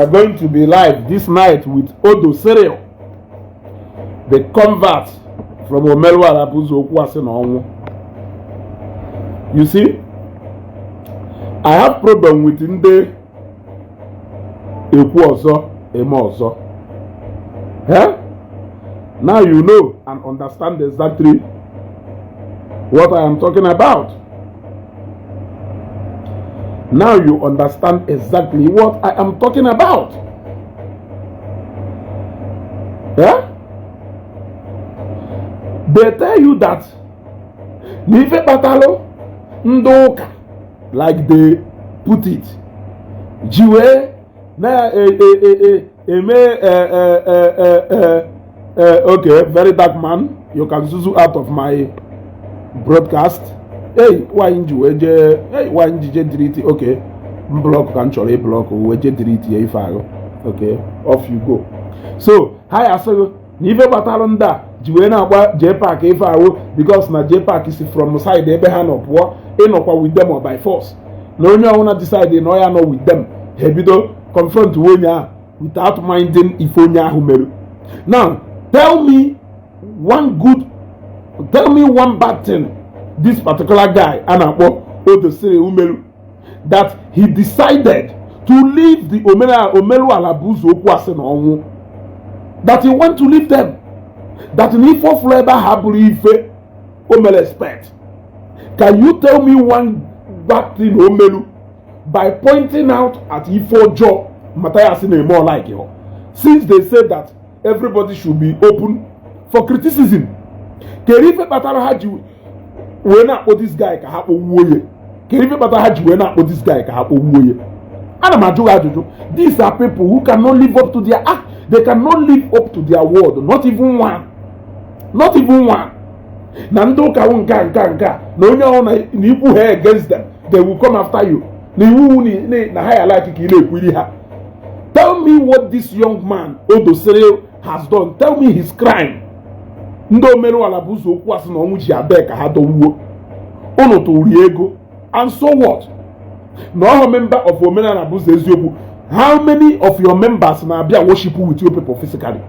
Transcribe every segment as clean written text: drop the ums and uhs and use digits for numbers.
We are going to be live this night with Odo Cyril, the convert from Omeruala bụ ụzọ okwu asị na ọnwụ. You see, I have problem with ndị ekwu ọzọ eme ọzọ. Eh? Now you know and understand exactly what I am talking about. Now you understand exactly what I am talking about. Eh? They tell you that n'ife kpatalụ ndị ụka, like they put it, ji wee na-eme. Okay, very dark man, you can zuzu out of my broadcast. Hey, why ji wee jee? Hey, why ji jee delete? Okay, m block ka m chọrọ ịblock wee jee delete ya ife ahụ. Okay, off you go. So ha ya asịghị na ife kpatalụ ndị a ji wee na-agba JPAC ife ahụ because na JPAC si from side ebe ha nọ pụọ, ịnọkwa with them or by force, na onye ọbụla decide na ọ ya nọ with them, ha ebido confront onye ahụ without minding ife onye ahụ mere. Now tell me one good, tell me one bad thing this particular guy a na-akpọ Odo Cyril meru that he decided to leave the Omeruala bụ ụzọ okwu asị na ọnwụ, that he want to leave them, that na ife ọfụrụ ebe ahụ abụrụ ife o mere expect. Can you tell me one bad thing o melu by pointing out at ife ọjọọ Matthias na-eme ọ like ya? Since they say that everybody should be open for criticism, kedu ife kpatara ha ji wee na-akpọ this guy ka ha kpọwuo ya? Kedu ife kpatara ha ji wee na-akpọ this guy ka ha kpọwuo ya? Ana m ajụ gị ajụjụ. These are people who cannot live up to their act. They cannot live up to their word, not even one, not even one. Na ndị ụka wụ nke a, nke a, nke a, na onye ọhụrụ na ikwu ha against them, they will come after you, na iwu na ha ya like ka ị na-ekwiri ha. Tell me what this young man Odo Cyril has done. Tell me his crime. Ndị omerụala bụ ụzọ okwu asị na ọnwụ ji abịa ka ha dọwuo unu tụrụ ego, and so what? Na ọhụ member of Omenala bụ ụzọ eziokwu, how many of your members na-abịa worship with you people physically?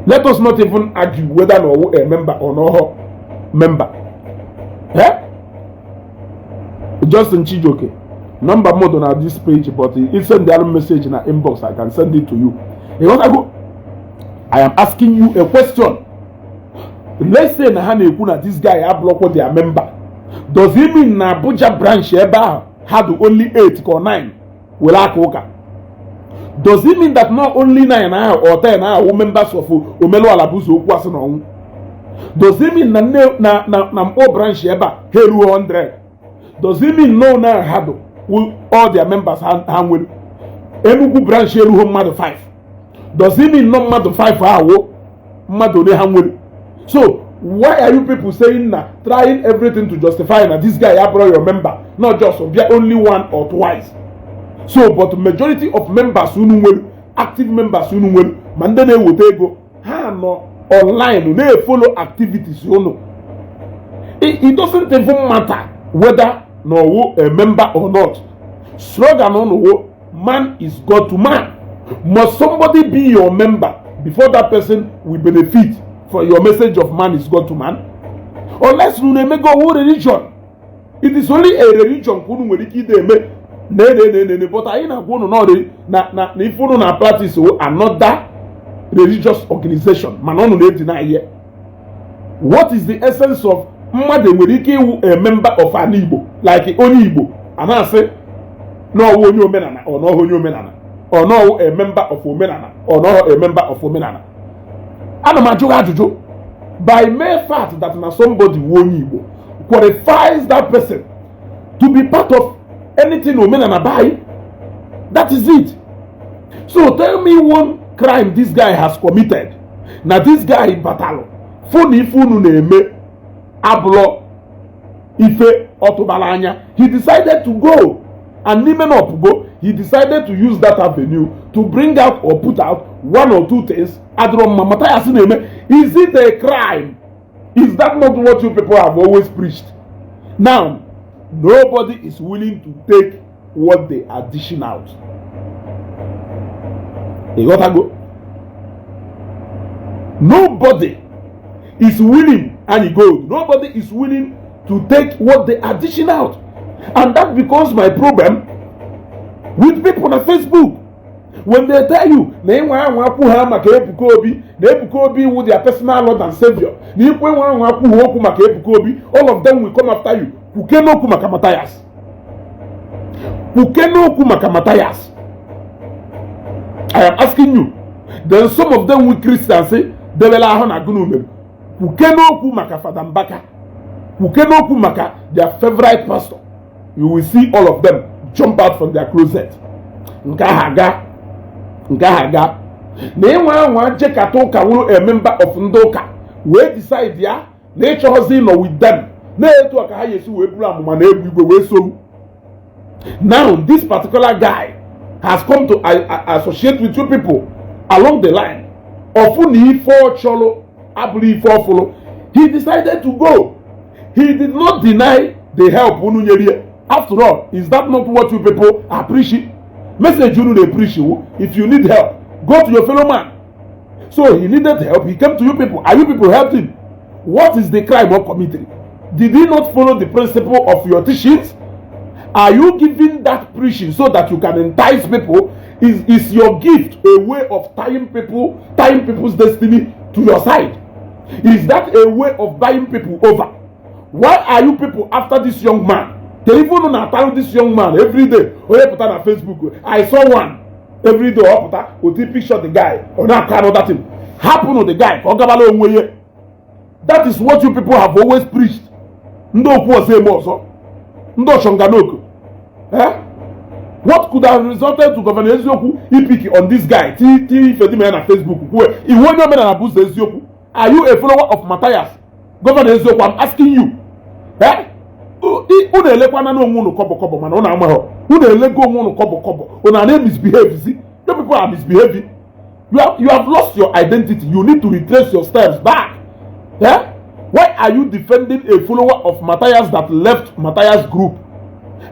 Let us not even argue whether na ọwụ a member or no member, eh? Justin Chijioke, number m na this page, but if send the message na inbox, I can send it to you. Ịghọtago? I am asking you a question. Let's say na ha na-ekwu na this guy abụrụkwa their member, does it mean na Abuja branch ebe ahụ ha dị only 8 or 9 were aka ụka? Does it mean that not only 9 ahụ or 10 ahụ members of Omeluala bụ ụzọ okwu asị na ọnwụ? Does it mean na na Mkpọ branch ebe a ha eruo 100? Does it mean no na ha dị all their members ha nwere? Enugu branch eruo mmadụ 5. Does it mean no mmadụ 5 ahụ mmadụ ole ha nwere? So why are you people saying na trying everything to justify na this guy abụrụ your member, not just bịa only one or twice? So but majority of members unu nwere, active members unu nwere, ma ndị na-eweta ego, ha nọ online na-efollow activities unu. It doesn't even matter whether na ọwụ a member or not. Slogan unu wo "Man is God to man." Must somebody be your member before that person will benefit for your message of "Man is God to man"? Unless unu emego owu religion. It is only a religion ka unu nwere ike ide eme na na na na, but anyị na-agwa unu na ife unu na practice wo another religious organization, mana unu na-edina ihe. What is the essence of mmadụ nwere ike ịwụ a member of an Igbo, like onye Igbo a na-asị n'ọwụ onye omenala ọ n'ọhụ onye omenala, ọ n'ọwụ a member of omenala, ọ n'ọhụ a member of omenala? Ana m ajụ gị ajụjụ. By mere fact that na somebody wu onye Igbo qualifies that person to be part of anything omenala by? That is it. So tell me one crime this guy has committed, na this guy batalụ fụ na ife unu na-eme abụlọ ife ọtụbara anya, he decided to go, and n'ime na ọpụgo, he decided to use that avenue to bring out or put out one or two things adịrọ mma Matthias na-eme. Is it a crime? Is that not what you people have always preached? Now nobody is willing to take what they are dishing out. Ịghọtago? Nobody is willing and gold, nobody is willing to take what they are dishing out, and that becomes my problem with people na Facebook. When they tell you na ịnwa anwa akwụ ha maka Ebuka Obi, na Ebuka Obi wu their personal Lord and Savior, na ikwe nwa anwa akwụ ha okwu maka Ebuka Obi, all of them will come after you. Kwuke n'okwu maka Matthias, kwuke n'okwu maka Matthias. I am asking you. Then some of them with Christians say debela ahụ na gụnụ mere. Kwuke n'okwu maka Fada Mbaka, kwuke n'okwu maka their favorite pastor, you will see all of them jump out from their closet. Nke ahụ aga, nke ahụ aga. Na ịnwa anwa jekata ụka, wụrụ a member of ndị ụka, wee decide ya na ịchọghọzi ịnọ with them, na-etu a ka ha ga-esi wee buru amụma na egwu igwe wee sowu. Now this particular guy has come to associate with you people along the line. Ọfụ na ife ọ chọrọ abụrụ ife ọfụrụ, he decided to go. He did not deny the help unu nyere ya. After all, is that not what you people are preaching? Message unu dey preach wu, if you need help, go to your fellow man. So he needed help, he came to you people, and you people helped him. What is the crime of committing? Did he not follow the principle of your teachings? Are you giving that preaching so that you can entice people? Is your gift a way of tying people, tying people's destiny to your side? Is that a way of buying people over? Why are you people after this young man? They even na-atalụ this young man every day. Onye pụta na Facebook, I saw one, every day ọ pụta oti picture the guy, ọ na-akọ another thing. Hapụnụ the guy ka ọ gabala onwe ya. That is what you people have always preached. Ndị okwu ọzọ eme ọzọ, ndị ọchọnganoko, eh? What could have resulted to Governor Eziokwu ipick on this guy, ti ti ife dị na Facebook kwuo iwu onye omenala bụ ụzọ eziokwu? Are you a follower of Matthias, Governor Eziokwu? I'm asking you, eh? Unu elekwana na onwe unu kọbọ kọbọ, mana unu amaghọ unu elego onwe unu kọbọ kọbọ. Unu na misbehave. See, you people are misbehaving. You have lost your identity. You need to retrace your steps back, eh? Why are you defending a follower of Matthias that left Matthias group?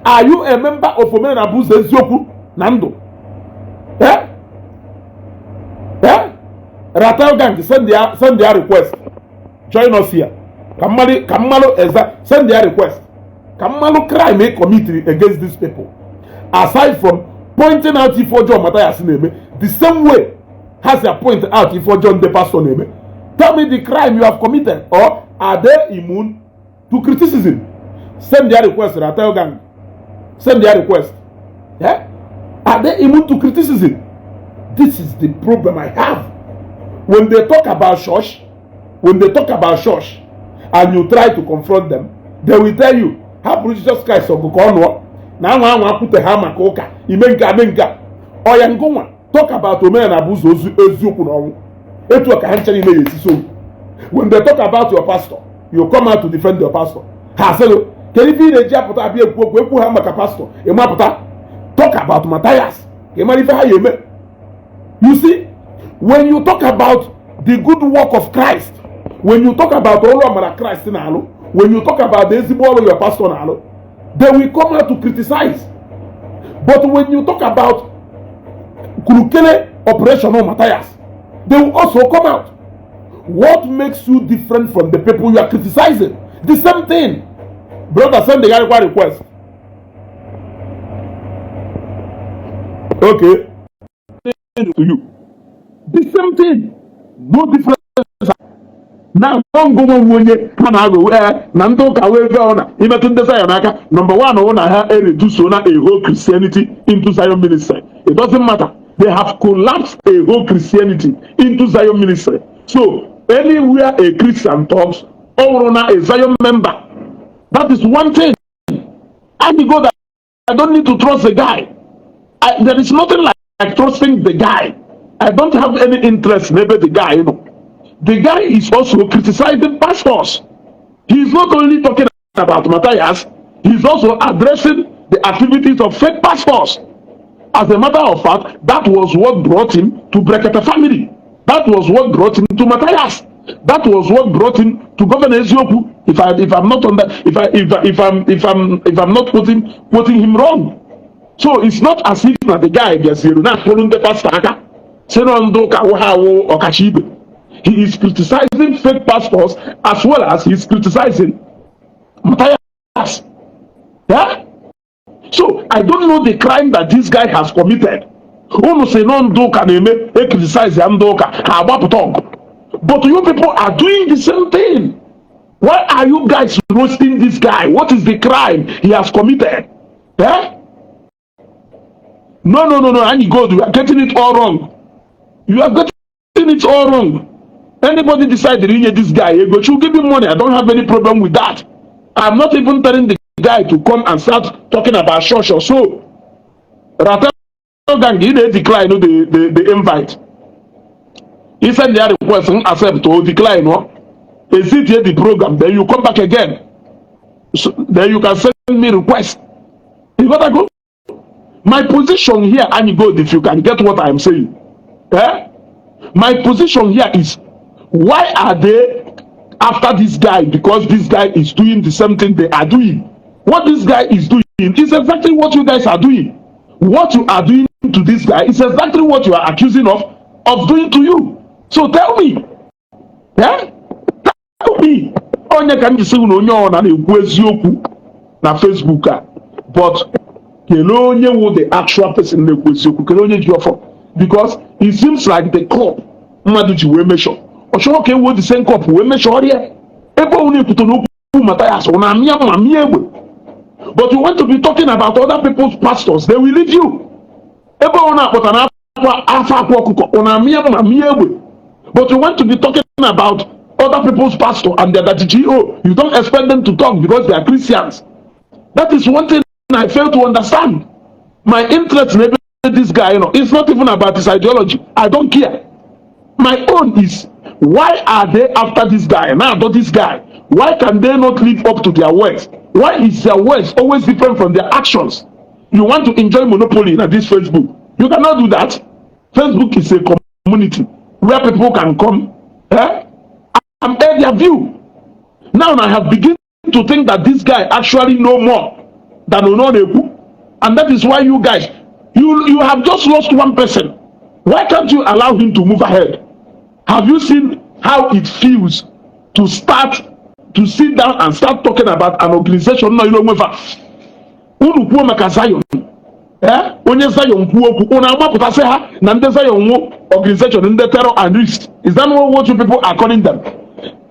Are you a member of Omenala bụ ụzọ eziokwu na ndụ, eh? Eh? Ratel gang, send their request, join us here. Ka mmadụ, ka mmalụ eza, send their request, ka mmalụ crime e committed against these people, aside from pointing out ife ọjọọ Matthias na-eme, the same way ha si point out ife ọjọọ ndị pastor na-eme. Tell me the crime you have committed, or are they immune to criticism? Send their request. Ratel gang, send their request. Yeah? Are they immune to criticism? This is the problem I have. When they talk about church, when they talk about church and you try to confront them, they will tell you, hapụrụ Jesus Christ ọgụ ka ọ nụọ na anwa anwa akwute ha maka ụka ime nke ame nke a. Ọya ngụnwa talk about omenala bụ ụzọ eziokwu na ọnwụ, etu a ka ha ncha niile ya esi so. When they talk about your pastor, you come out to defend your pastor. Ha asịghị kedu ife ị na-eji apụta abịa ekwu okwu ekwu ha maka pastor, ịmapụta talk about Matthias ka ị mara ife ha ya eme. You see, when you talk about the good work of Christ, when you talk about ọrụ amara Christ na-alụ, when you talk about the ezigbo ọrụ your pastor na-alụ, they will come out to criticize. But when you talk about Kurukele operation of Matthias, they will also come out. What makes you different from the people you are criticizing? The same thing. Brother, send the guy request. Okay, to you, the same thing, no difference. Now ngụnwe nwe onye ha na-aghọ ee na ndị ụka wee ebe ọ na imetụ ndị Zion aka. Number one hụ na ha ereduce na a whole Christianity into Zion ministry. It doesn't matter, they have collapsed a whole Christianity into Zion ministry. So anywhere a Christian talks, ọ bụrụ na a Zion member, that is one thing. I go that I don't need to trust the guy. There is nothing like trusting the guy. I don't have any interest in ebe the guy. The guy is also criticizing pastors. He's not only talking about Matthias, he's also addressing the activities of fake pastors. As a matter of fact, that was what brought him to Brekete family. That was what brought him to Matthias. That was what brought him to Governor Ezioku. If I'm not on that, if I, if I'm if I'm if I'm not quoting him wrong. So it's not as if na the guy bịaziri na akpụrụ ndị pastor aka. Si na ndị ụka wụ ha awụ ọkacha ibe. He is criticizing fake pastors as well as he is criticizing Matthias. Yeah? So I don't know the crime that this guy has committed. Unu si nọ ndị ụka na-eme e criticize ya, ndị ụka ha agbapụta ọgụ. But you people are doing the same thing. Why are you guys roasting this guy? What is the crime he has committed? Eh? No. Anyi God, you are getting it all wrong. You are getting it all wrong. Anybody decide to inye this guy ego, should give him money. I don't have any problem with that. I'm not even telling the guy to come and start talking about church or so. Ratel gang, he dey decline the invite. He send their request, accept or decline. No? Exit here the program, then you come back again. So, then you can send me request. You gotta go. My position here, and God, if you can get what I'm saying. Eh? My position here is, why are they after this guy? Because this guy is doing the same thing they are doing. What this guy is doing is exactly what you guys are doing. What you are doing to this guy is exactly what you are accusing of doing to you. So tell me, yeah? Tell me. Onye ka m ji sị na onye ọna na-ekwu eziokwu na Facebook a, but kelee onye wụ the actual person na-ekwu eziokwu, kelee onye ji ọfọ, because it seems like the cup mmadụ ji wee measure, ọ chọrọ ka e wuo the same cup wee measure ọrịa ebe ọ na-ekwute n'okwu Matthias ọ na-amịa mma mịa egbe. But you want to be talking about other people's pastors, they will leave you. Ebe ọ na-akpọta na afọ akwa ọkụkọ, ọ na-amịa mma mịa egbe. But you want to be talking about other people's pastor and their daddy GO. You don't expect them to talk because they are Christians. That is one thing I fail to understand. My interest in this guy, it's not even about his ideology. I don't care. My own is, why are they after this guy? Now, not this guy. Why can they not live up to their words? Why is their words always different from their actions? You want to enjoy monopoly in this Facebook. You cannot do that. Facebook is a community where people can come, eh, and air their view. Now I have begun to think that this guy actually know more than Ononeku. And that is why you guys, you have just lost one person. Why can't you allow him to move ahead? Have you seen how it feels to start to sit down and start talking about an organization? No, you know, unu kwuo maka Zion, eh? Onye Zion kwuo okwu, unu amapụtasị ha na ndị Zion nwu organization ndị terrorist. Is that not what you people are calling them?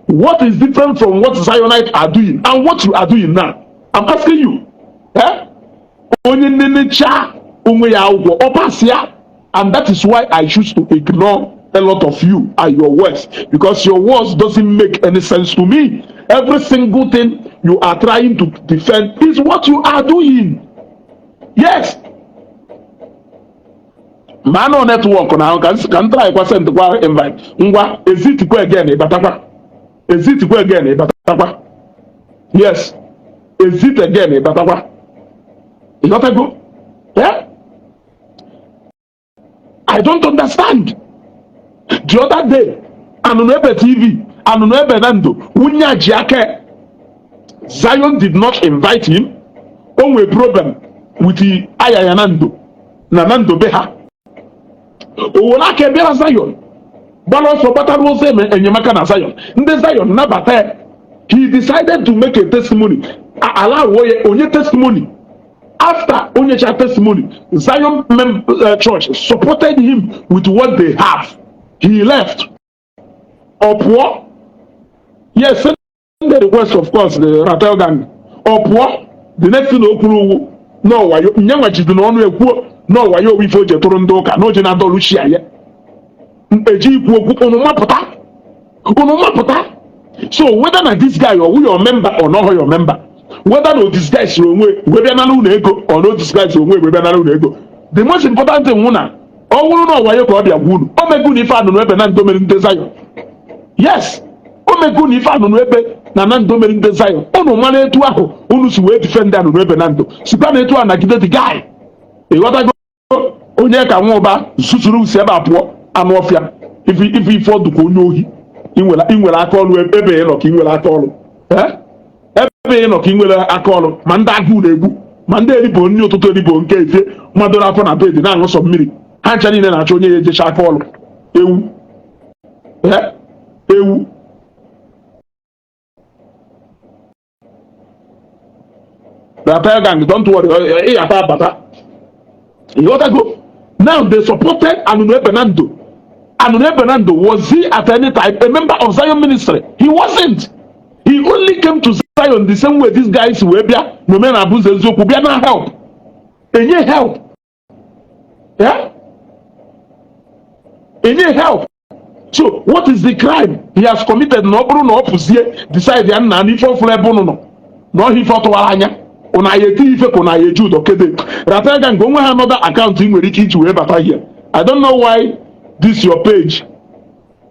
What is different from what Zionite are doing and what you are doing now? I'm asking you, eh? Onye nenecha onwe ya akwụkwọ ọ pass ya. And that is why I choose to ignore a lot of you and your words, because your words doesn't make any sense to me. Every single thing you are trying to defend is what you are doing. Yes, ma nọ network na ahụ ka m try kwa send kwa invite. Ngwa, exit kwa again, ịbatakwa. Exit kwa again, ịbatakwa. Yes, exit again, ịbatakwa. Ịghọtago? Yeah? I don't understand. The other day, Anụnụ Ebe TV, Anụnụ Ebe na ndụ nwunye ji aka. Zion did not invite him. O nwere problem with the ayaya na ndụ na ndụ be ha. O were aka bịara Zion, gbara ọsọ gbatara ụzọ enyemaka na Zion. Ndị Zion nabata ya. He decided to make a testimony. Allow ya onye testimony. After onyecha testimony, Zion Church supported him with what they have. He left. Ọ pụọ. Yes, send the request, of course, the Ratel gang. Ọ pụọ. The next thing o kwuru ugwu n'ọwayo nyanwa jide n'ọnụ ekwuo n'ọwayo owu ife o ji tụrụ ndị ụka na o ji na-adọlụ chi ya eji ikwu okwu. Unu mapụta, unu mapụta. So whether na this guy or your member or not your member, whether na o disguise onwe wee bịa nara unu ego or no disguise onwe wee bịa nara unu ego, the most important thing nwụ na ọ bụrụ na ọwayo ka ọ bịa gwa unu, o mego unu ife anụnụ ebe na ndo mere ndị Zion. Yes, o mego unu ife anụnụ ebe na ndo mere ndị Zion. Unu mara etu ahụ unu si wee defend anụnụ ebe na ndo sikwa na etu a nagide the guy. Ịghọtago? Onye ka nwa ụba zuzuru si ebe a pụọ, anụ ọfịa, ife ife ife ọdụ ka onye ohi. Ị nwere aka ọrụ ebe ị nọ ka ị nwere aka ọrụ. Eh? Ebe ị nọ ka ị nwere aka ọrụ, ma ndị agụụ na-egbu, ma ndị eribo nri ụtụtụ, eribo nke efie mmadụ afọ na bed na-aṅụ sọ mmiri. Ha ncha niile na-achọ onye ya ejecha aka ọlụ. Ewu. Eh? Ewu. Ratel gang, don't worry, ị yata abata. Ịghọtago? Now they supported Anunu Ebenando. Anunu Ebenando, was he at any time a member of Zion Ministry? He wasn't. He only came to Zion the same way these guys wee bịa n'Omenala Bụ Ụzọ Eziokwu bịa na help. Enye help. Yeah? Enye help. So what is the crime he has committed na ọ bụrụ na ọ pụzie decide ya nna n'ife ọfụrụ ebe ụnụ nọ na ọhịa ife ọ tụwara anya ụna ya eti ife ka ụna ya eji ụdọ kede. Ratel gang, onwe ha another account ị nwere ike iji wee bata here. I don't know why this your page.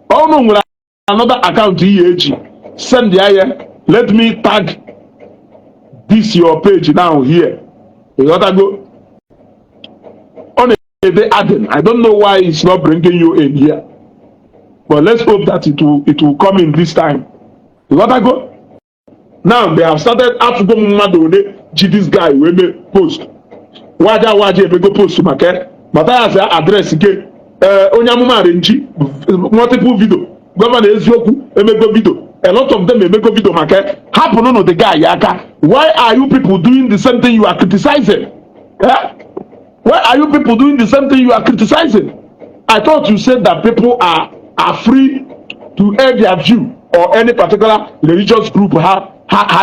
Ọnụ nwere another account ị ya eji send ya ya. Let me tag this your page now here. Ịghọtago? Ọ na-ede adding. I don't know why it's not bringing you in here, but let's hope that it will come in this time. Ịghọtago? Now they have started. Afụgo m mmadụ one ji this guy wee mee post. Waja waja emego post maka Mathias address ke onye amụma arenji multiple video. Governor Eziokwu emego video. A lot of them emego video maka hapụnụ the guy aka. Why are you people doing the same thing you are criticizing? Eh? Why are you people doing the same thing you are criticizing? I thought you said that people are free to air their view or any particular religious group ha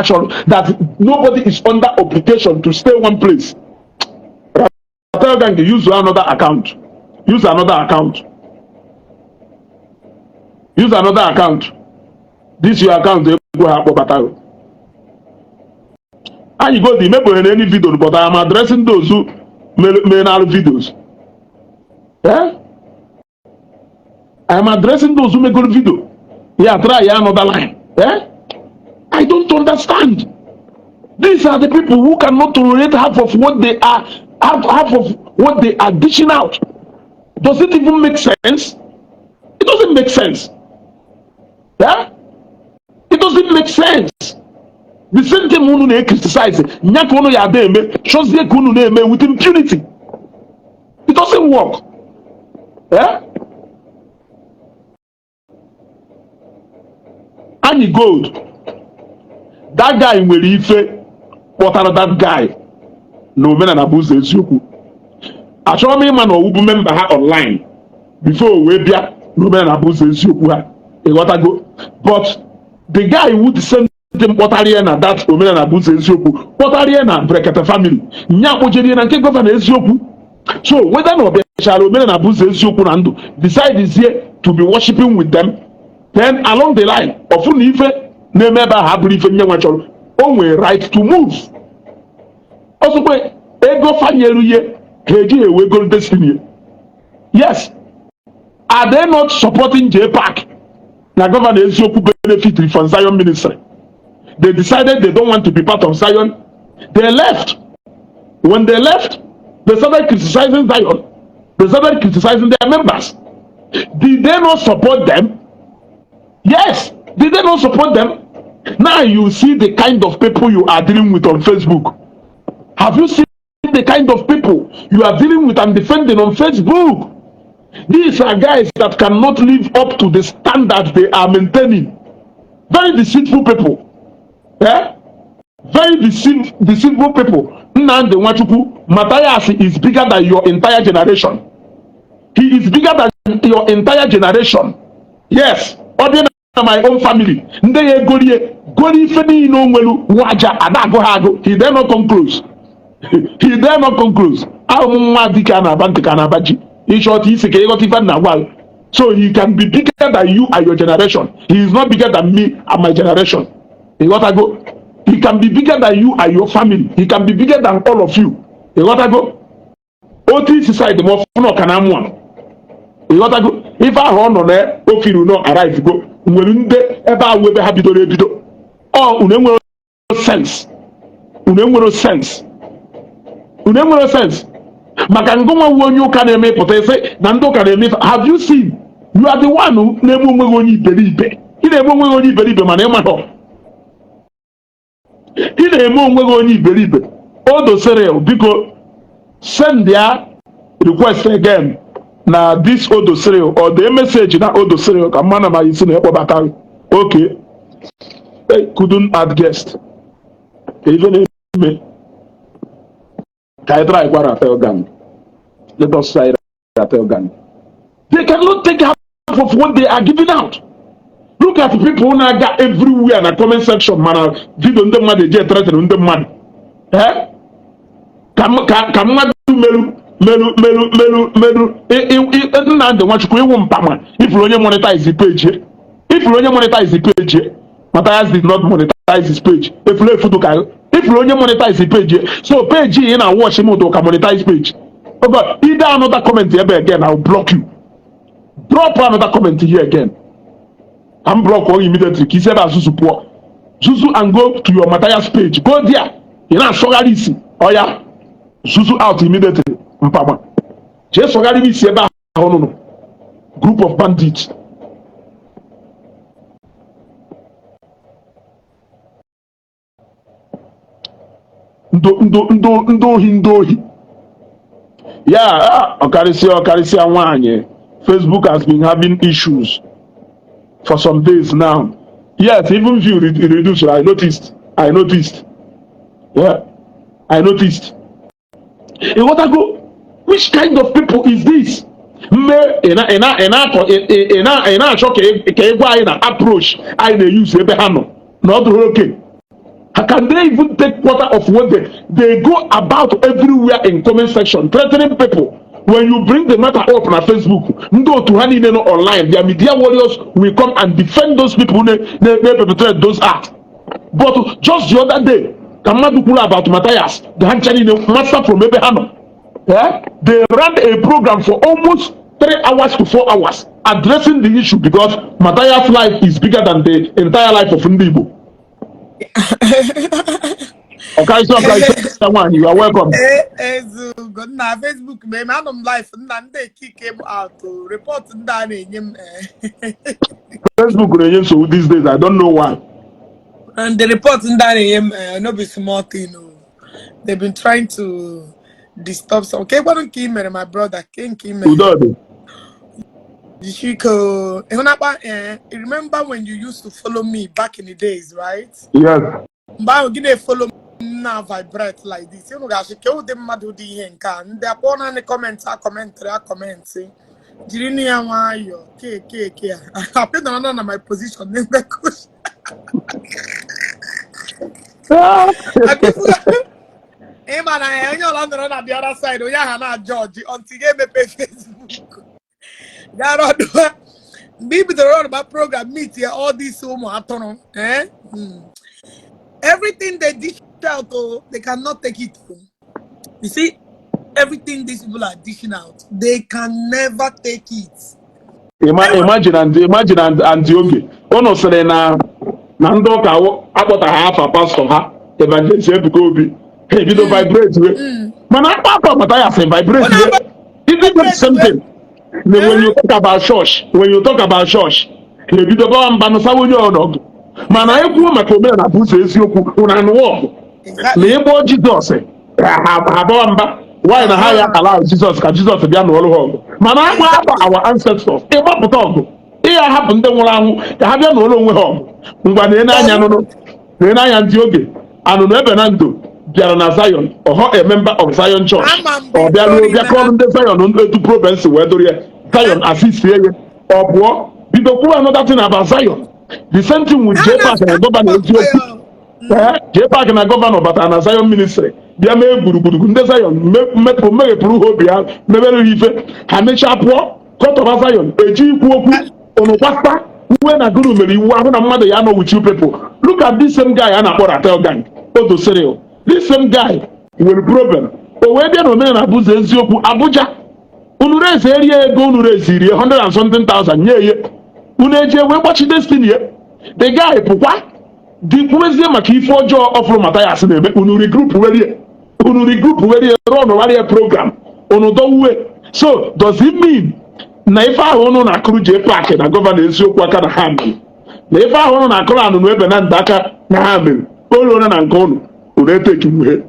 chọrọ, that nobody is under obligation to stay one place. Ratel gang, use another account. Use another account. Use another account. This your account egwu ha akpọbata anyị go dị mebere any video, but I am addressing those who mere na videos. Eh? I am addressing those who megoro video. Yeah, try another line. Eh? I don't understand. These are the people who cannot tolerate half of what they are half of what they are dishing out. Does it even make sense? It doesn't make sense. Yeah? It doesn't make sense. The same thing unu na-criticize, nya ka unu ya ada eme, chọzie ka unu na-eme with impunity. It doesn't work. Yeah? Anyị gold. That guy nwere ife kpọtara that guy na Omenala Bụ Ụzọ Eziokwu. Achọrọ m ịma na ọwụbụ member ha online before o wee bịa na Omenala Bụ Ụzọ Eziokwu ha. Ịghọtago? But the guy who the same thing kpọtara ya na that Omenala Bụ Ụzọ Eziokwu kpọtara ya na Brekete family nya kpojere ya na nke Governor Eziokwu. So whether na ọ bịachara Omenala Bụ Ụzọ Eziokwu na ndụ decide zie to be worshiping with them, then along the line ọfụ na ife na-eme ebe ahụ abụrụ ife nye nwa chọrọ, o nwere right to move. Ọsọkwa ego fanyere ihe ha ejighị ewe ego destiny. Yes, are they not supporting J Park na Governor Eziokwu benefit from Zion Ministry? They decided they don't want to be part of Zion. They left. When they left, they started criticizing Zion. They started criticizing their members. Did they not support them? Yes. Did they not support them? Now you see the kind of people you are dealing with on Facebook. Have you seen the kind of people you are dealing with and defending on Facebook? These are guys that cannot live up to the standards they are maintaining. Very deceitful people. Eh? Very deceitful people. Nnamdi Nwachukwu, Matthias is bigger than your entire generation. He is bigger than your entire generation. Yes. Ọ dị na my own family. Ndị ya egorie gori ife niile o nwelu waja ada agụ ha agụ. He dare not come close. He dare not come close. Ahụ m nwa dike a na-aba ntị ka a na-aba ji. Ịchọta isi ka ịghọta ife m na-agwa gị. So he can be bigger than you and your generation. He is not bigger than me and my generation. Ịghọtago? He can be bigger than you and your family. He can be bigger than all of you. Ịghọtago? Otu isi side ma ọfụ na ọka na amụ a. Ịghọtago? Ife ahụ ọ nọ na ofiru nọ arrive go nwere ndị ebe ahụ ebe ha bidoro ebido. Ọ unu enwero sense. Unu enwero sense. Unu enwero sense. Maka ngụnwa wu onye ụka na-eme pụta isi na ndị ụka na-eme ife. Have you seen? You are the one na-eme onwe gị onye iberibe. Ị na-eme onwe gị onye iberibe mana ị maghọ. Ị na-eme onwe gị onye iberibe. Odo Cyril, biko send ya request again. Na this Odo Cyril, ọ dee message na Odo Cyril ka mmanụ ma isi na ịkpọbata. Okay, hey, couldn't add guest. Ka ife na-eme ka anyị try kwa Ratel Gang. Let us try Ratel Gang. They cannot take half of what they are giving out. Look at people na-aga everywhere na comment section, mana video ndị mmadụ eji threaten ndị mmadụ. Eh? Ka mmadụ meru meru meru meru meru. Nnamdị Nwachukwu ịwụ mpama. Ifuru onye monetize page, ifuru onye monetize page. Matthias did not monetize his page. Efuru efu ka ifuru onye monetize page. So page ị na watch m ka monetize page. Oh God, either another comment ebe again, I will block you. Drop another comment here again, I'm block you immediately. Ka isi ebe a zuzu pụọ, zuzu and go to your Matthias page. Go there, ị na-asọgharị isi ọya. Zuzu out immediately. Mpama, jee sọgharị isi ebe ahụ nụnụ. Group of bandits. Ndị ohi, ndị ohi ya. Ọkarịsịa, ọkarịsịa nwaanyị. Facebook has been having issues for some days now. Yes, even view reduced. I noticed, I noticed, yeah, I noticed. Ịghọtago? Which kind of people is this? Mme ị na-achọ ka ị gwa anyị na approach anyị na-use ebe ha nọ na ọ dụrụ oke. How can they even take quarter of what they go about everywhere in comment section threatening people? When you bring the matter up na Facebook, ndị otu ha niile nọ online, their media warriors will come and defend those people na perpetrate those acts. But just the other day, ka mmadụ kwuru about Matthias, ha ncha niile master from ebe ha nọ. Eh? They ran a program for almost 3 hours to 4 hours addressing the issue because Matthias' life is bigger than the entire life of ndị Igbo. Ọkaisi, ọkaisi nwaanyị, you are welcome. Ezugo nna, Facebook mee m anọ m live nna, ndị ekike m out o. Report ndị a na-enye m. Facebook na-enye nsogbu these days. I don't know why. And the report ndị a na-enye m, no be small thing o. They've been trying to disturb some. Ke gwanụ nke ị mere, my brother, ke nke ị mere? Udo dị. Jishiko ịhụnakpa, remember when you used to follow me back in the days, right? Yes. Mgbe ahụ gị na-efollow m na vibrate like this. Unu ga-asị ke ụdị mmadụ dị ihe nke a, ndị akpọ naanị comment a commentịrị a comment, jiri nụ ya nwayọọ ke ke ke a apị nọrọ na my position n'ebe kush. Ịma na ya onye ọla nọrọ na the other side, onye ahụ na-ajọji until ga-emepe Facebook gara ọdụ mgbe ị bidoro ọrụba program meet ya, all these ụmụ atụrụ, eh? Everything they dish out, oh, they cannot take it. Oh. You see, everything these people are dishing out, they can never take it. Imagine and imagine and oge unu sịrị na ndị ụka akpọtaghị afa pastor ha, Evangelist Ebuka Obi, ha ebido vibrate we. Mana akpa akpa Matthias vibrate we. Isn't the same thing? Then when you talk about church, when you talk about church, ha ebido bawa mba nụsawa onye ọnọgụ. Mana ekwuo maka omenala bụ ụzọ eziokwu, unu anụwa ọgụ. Na ịkpọ Jizọs, ha bawa mba. Why na ha ya ala Jizọs ka Jizọs bịa n'ọrụ ha ọgụ? Mana akpa akpa our ancestors, ịgbapụta ọgụ, ịya hapụ ndị nwụrụ anwụ ka ha bịa n'ụlọ onwe ha ọgụ. Ngwa, na anya nụnụ, na anya ndị oge anụnụ ebe na ndụ bịara na Zion, ọhọ a member of Zion Church. Ama m. Ọ bịaruo, bịa kọọrọ ndị Zion etu problem si wee dụrụ ya. Zion assist ya, ọ pụọ bido kwuo another thing about Zion. The same thing with J Park na governor eziokwu. Ee, J Park na governor batara na Zion ministry bịa mee gburugburu ndị Zion, mepụ meghepụrụ ha obi ha, mebere ha ife, ha mechaa pụọ kọtọba Zion eji ikwu okwu unu gbasa uwe na guru mere iwu ahụ na mmadụ ya nọ with you people. Look at this same guy a na-akpọ Ratel Gang, Odo Cyril. This same guy nwere problem, o wee bịa na omenala bụzọ eziokwu Abuja. Unu rezi erie ego, unu rezirie 100 and something thousand nye ye, unu eje wee gbachi destiny ya. The guy pụkwa dị kwuwezie maka ife ọjọọ ọfụrụ Mathias na-eme. Unu regroup werie, unu regroup werie, run warie program unu dọwuwe. So does it mean na ife ahụ unu na-akụrụ J Park na governor eziokwu aka na ha mere, na ife ahụ unu na-akụrụ anụnụ ebe na nda aka na ha mere olu na nke unu, unu eteki nwuhe?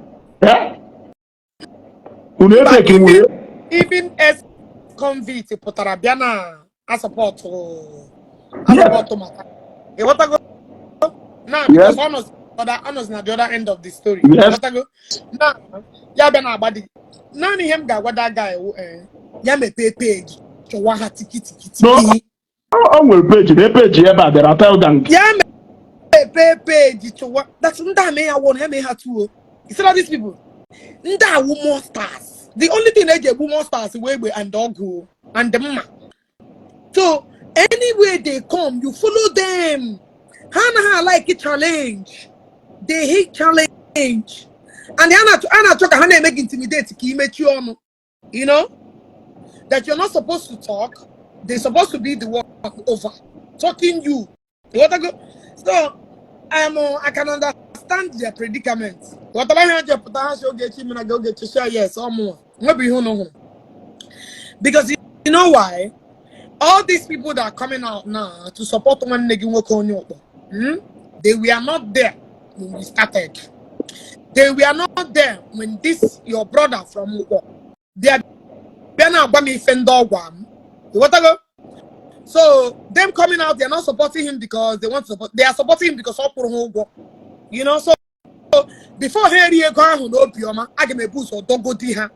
Unu Mba, eteki nwuhe? even Ex-convict pụtara bịa na a support maka, ịghọtago na because ọ nọzi na the other end of the story. Ịghọtago na ya bịa na agba dị naanị ihe m ga-agwa that guy wụ, ya mepee page chọwa ha tiki tiki No. tiki. O nwere page na page ebe a bịara tell gang. Ya mepee page chọwa that's ndị a mee ya one, ya mee ha two o. You see all these people, ndị awụ monsters. The only thing eji egbu monsters wee egbe and ọgụ and mma. So anywhere they come, you follow them. Ha anaghị like challenge, they hate challenge, and ha na-achọ ka ha na-eme gị intimidate ka imechie ọnụ, you know that you're not supposed to talk. They're supposed to be the one over talking you. You go. So I can understand their predicament. Ghọtara ihe eji pụta ha si Ogechi mere gị, Ogechi share. Yes, ọmụnwa nwebụ ihe unu hụrụ, because you know why all these people that are coming out now to support nwanne gị nwoke onye ụkpọ, They were not there when we started. They were not there when this your brother from Ukpo bịa bịa na-agwa m ife ndị ọgwa m. Ịghọtago? So them coming out, they're not supporting him because they want to support. They are supporting him because ọ kwụrụ ha ụgwọ. So before ha eri ego ahụ n'obiọma, aga m ebu ụzọ dọgodi ha.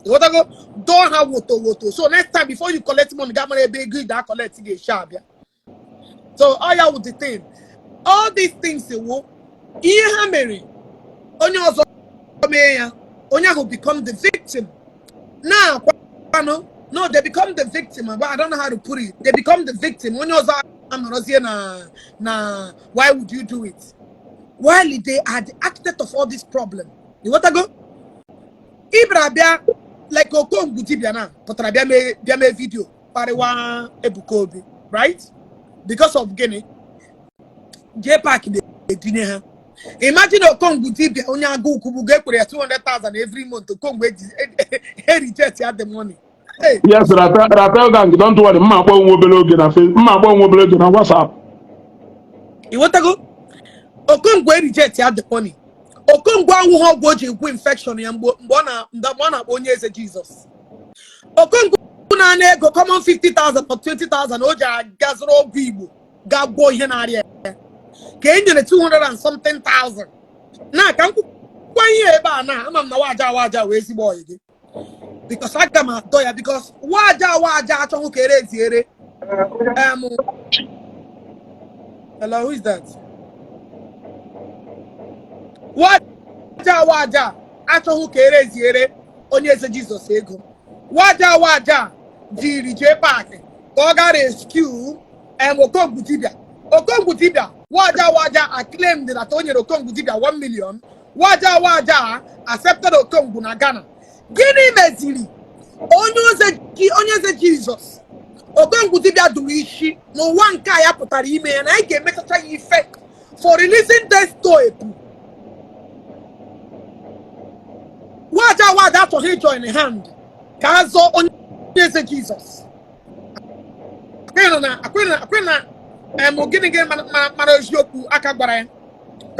Ịghọtago? Dọọ ha woto woto. So next time, before you collect money, gaa mara ebe ego ị ga-collect ga-esi abịa. So all ya with the thing. All these things wo ihe ha mere onye ọzọ mee ya, onye ahụ become the victim. Now, no, they become the victim, but I don't know how to put it. They become the victim. Onye ọzọ anọrọzie na why would you do it? While they are the architect of all this problem. You want to go? Ibra bịa like Okongwu dibịa na pụtara bịa mee video kparịwa Ebuka Obi, right? Because of gịnị? J Park na-edinye ha. Imagine Okongwu dibịa onye agụ ukwu bụ ga-ekwere ya 200,000 every month. Okongwu e reject ya the money. Hey. Yes, Ratel, Ratel gang, don't worry. Mma akpọ nwa obere oge na face, mma akpọ nwa obere oge na WhatsApp. Ịghọtago? Okongwu e reject ya the money. Okongwu anwụghị ọgwụ o ji egwu infection ya mgbe ọ na-akpọ onye eze Jizọs. Okongwu na-ana ego common 50,000 or 20,000 o ji aga zụrụ ọgwụ Igbo ga gwọọ ihe na-arịa ya ka e nyere 200 and something thousand na ka m kwukwa ihe ebe a na ama m na waja waja wee ezigbo ọyị gị, because aga m atọ ya, because waja waja achọghị ka ere eziere. Hello, who is that? Waja waja achọghị ka ere eziere onye eze Jizọs ego. Waja waja jiri jee park ka ọ gaa rescue Okongwu dibịa. Okongwu dibịa, waja waja a claimed that o nyere Okongwu dibịa 1 million. Waja waja accepted Okongwu na Ghana. Gịnị meziri onye eze Jizọs Okongwu dibịa duru isi n'ụwa nke a ya pụtara ime ya na anyị ga-emechacha ya ife for releasing death epu? Waja waja achọghị join hand ka a zọọ onye eze Jizọs. Akwịna na gịnị gịnị mara eziokwu aka gbara ya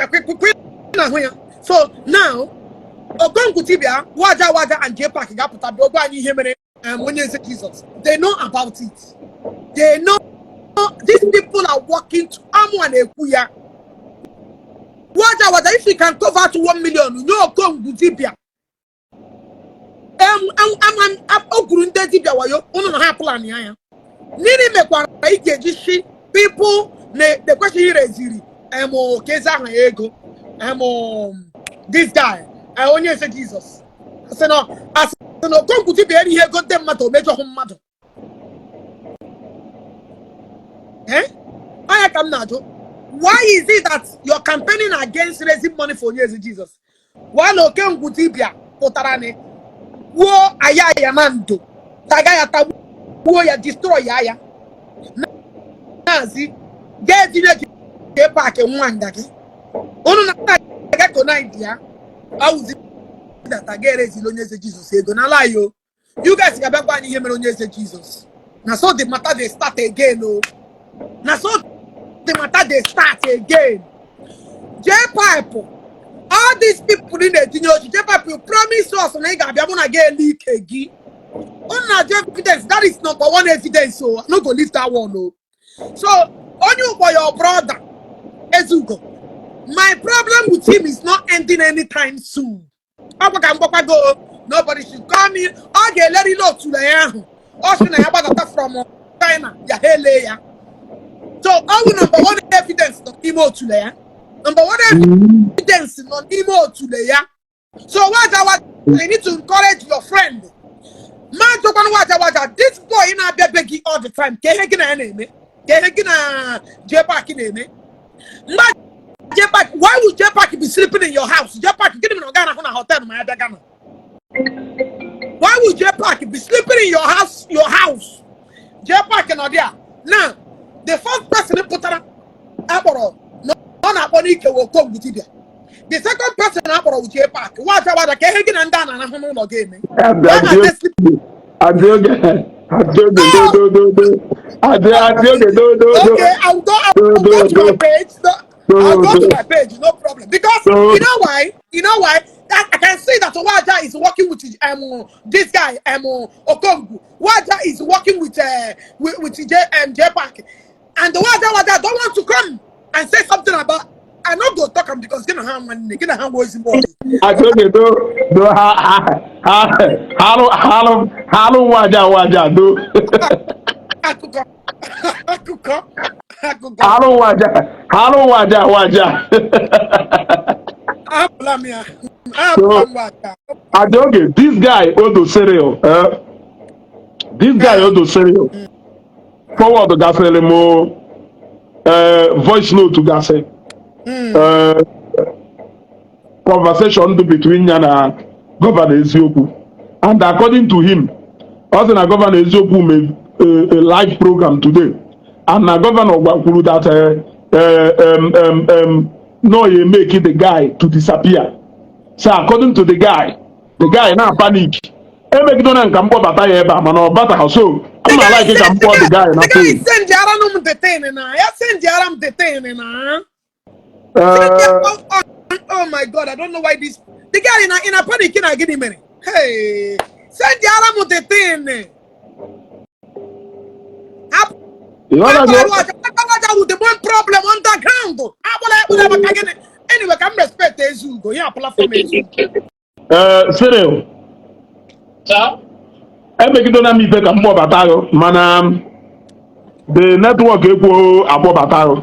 kwe na ahụ ya. So now Okongwu dibịa, waja waja and J Park ga-apụta bịa gwa anyị ihe mere onye eze Jizọs. They know about it. They know these people are working to amụ a na-ekwu ya. Waja waja, if you can cover to 1 million nye Okongwu dibịa, o gwuru ndị dibịa wayo unu na ha plan ya ya. Gịnị mekwara ị ga-eji shi people na-ekwesịghị ireziri ka ezi aha ya ego this guy, onye eze Jizọs asị na Okongwu dibịa erighị ego ndị mmadụ, o mejọghị mmadụ. Eh? Anya ka m na-ajụ, why is it that you're campaigning against raising money for onye eze Jizọs while Okongwu dibịa pụtara ni gwuo aya ya na ndo taga ya tagbuo ya, destroy ya ya na-azị ga-etinye J Park nwa nga gị unu na-aga konaid ya awụzi data ga-erezili onye eze Jizọs ego n'ala ya o. You guys ga-abịa gwa anyị ihe mere onye eze Jizọs. Na so the matter dey start again o. Na so the matter dey start again. J pipe, all these people ị na-etinye ochi J pipe, you promise us na ị ga-abịa mụ na gị elu ike gị. Unu na-ajụ evidence. That is number one evidence o. I no go leave that one o. So onye Ukpor, your brother Ezugo, my problem with him is not ending anytime soon. Ọkwa ka m gwakwago, nobody should call me. Ọ ga-elerili otule ya ahụ ọ sị na ya gbadata from China ya, ha ele ya. So ọ bụ number one evidence nọ n'ime otule ya. Number one evidence nọ n'ime otule ya. So waja waja, you need to encourage your friend. Ma jụkwanụ waja waja, this boy na-abịa be gị all the time, ka ihe gị na ya na-eme, ka ihe gị na J-Park na-eme? Mgbe J-Park, why would J-Park be sleeping in your house? J-Park, gịnị mere ọ gaghị ahụ na hotel ma ya bịa Ghana? Why would J-Park be sleeping in your house? Your house, J-Park nọ there. Now the first person pụtara akpọrọ na ọ na-akpọ n'ike wụ Okongwu dibịa. The second person akpọrọ wụ J-Park. Waja waja, ka ihe gị na ndị a na-arahụ n'ụlọ gị eme? Why are they sleeping? Aunty Oge, Aunty Oge, do do do do. Aunty Oge, do do do. Okay, I will go to my page. No, I'll go to my page, no problem. Because you know why? You know why? That I can see that Waja is working with this guy Okongu. Waja is working with J Park, and the Waja Waja don't want to come and say something about. I not go talk am because gonna have money, gonna have words more. Aunty Oge, do do ha ha ha halu halu halu waja waja do. Akụkọ, akụkọ, akụkọ. Halu waja halu waja waja. Ahapụla m ya. Ahapụla m Waja. Aunty Oge, this guy Odo Cyril, this guy Odo Cyril, forward gasịrị m voice note gasị. Conversation dị between ya na Governor Eziokwu, and according to him, ọ sị na Governor Eziokwu mee a live program today and na Governor gwakwuru that no ya make the guy to disappear. So according to the guy, the guy na panic emegidona nka mkpọbata ya ebe a, mana ọ bataghị, so ama like ka m kpọọ the guy na The guy phone. Send yara m the thing na ya, send yara m the thing na. Oh my God, I don't know why this the guy in a panic na gịnị mere. Hey, send yara m the thing. Ịghọtago? Waja with the one problem underground. Agbala ekpere maka gịnị? Anyway, ka m respect Ezugo. Ya platform Ezugo. Cyril. Sir? Emegidona m ife ka m kpọbata gị, mana the network ekwuo akpọbata gị.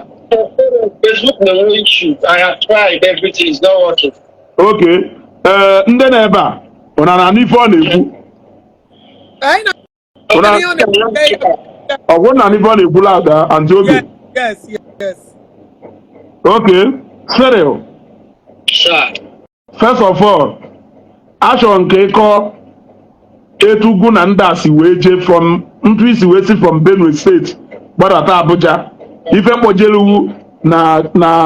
Facebook na-enwe issue. I have tried everything, it's not working. Okay, ee, ndị na ebe a ụna na ife ọ na-ekwu? Anyị na ihe ọ na-ekwu. Ọgwụ na ife ọ na-ekwu lada, Aunty Oge? Yes. Okay, Cyril. Sir. First of all, achọrọ nke ịkọ etu ugwu na ndị a si wee jee from ntụ isi wee si from Benue State gbadata Abuja, ife kpojeluwu na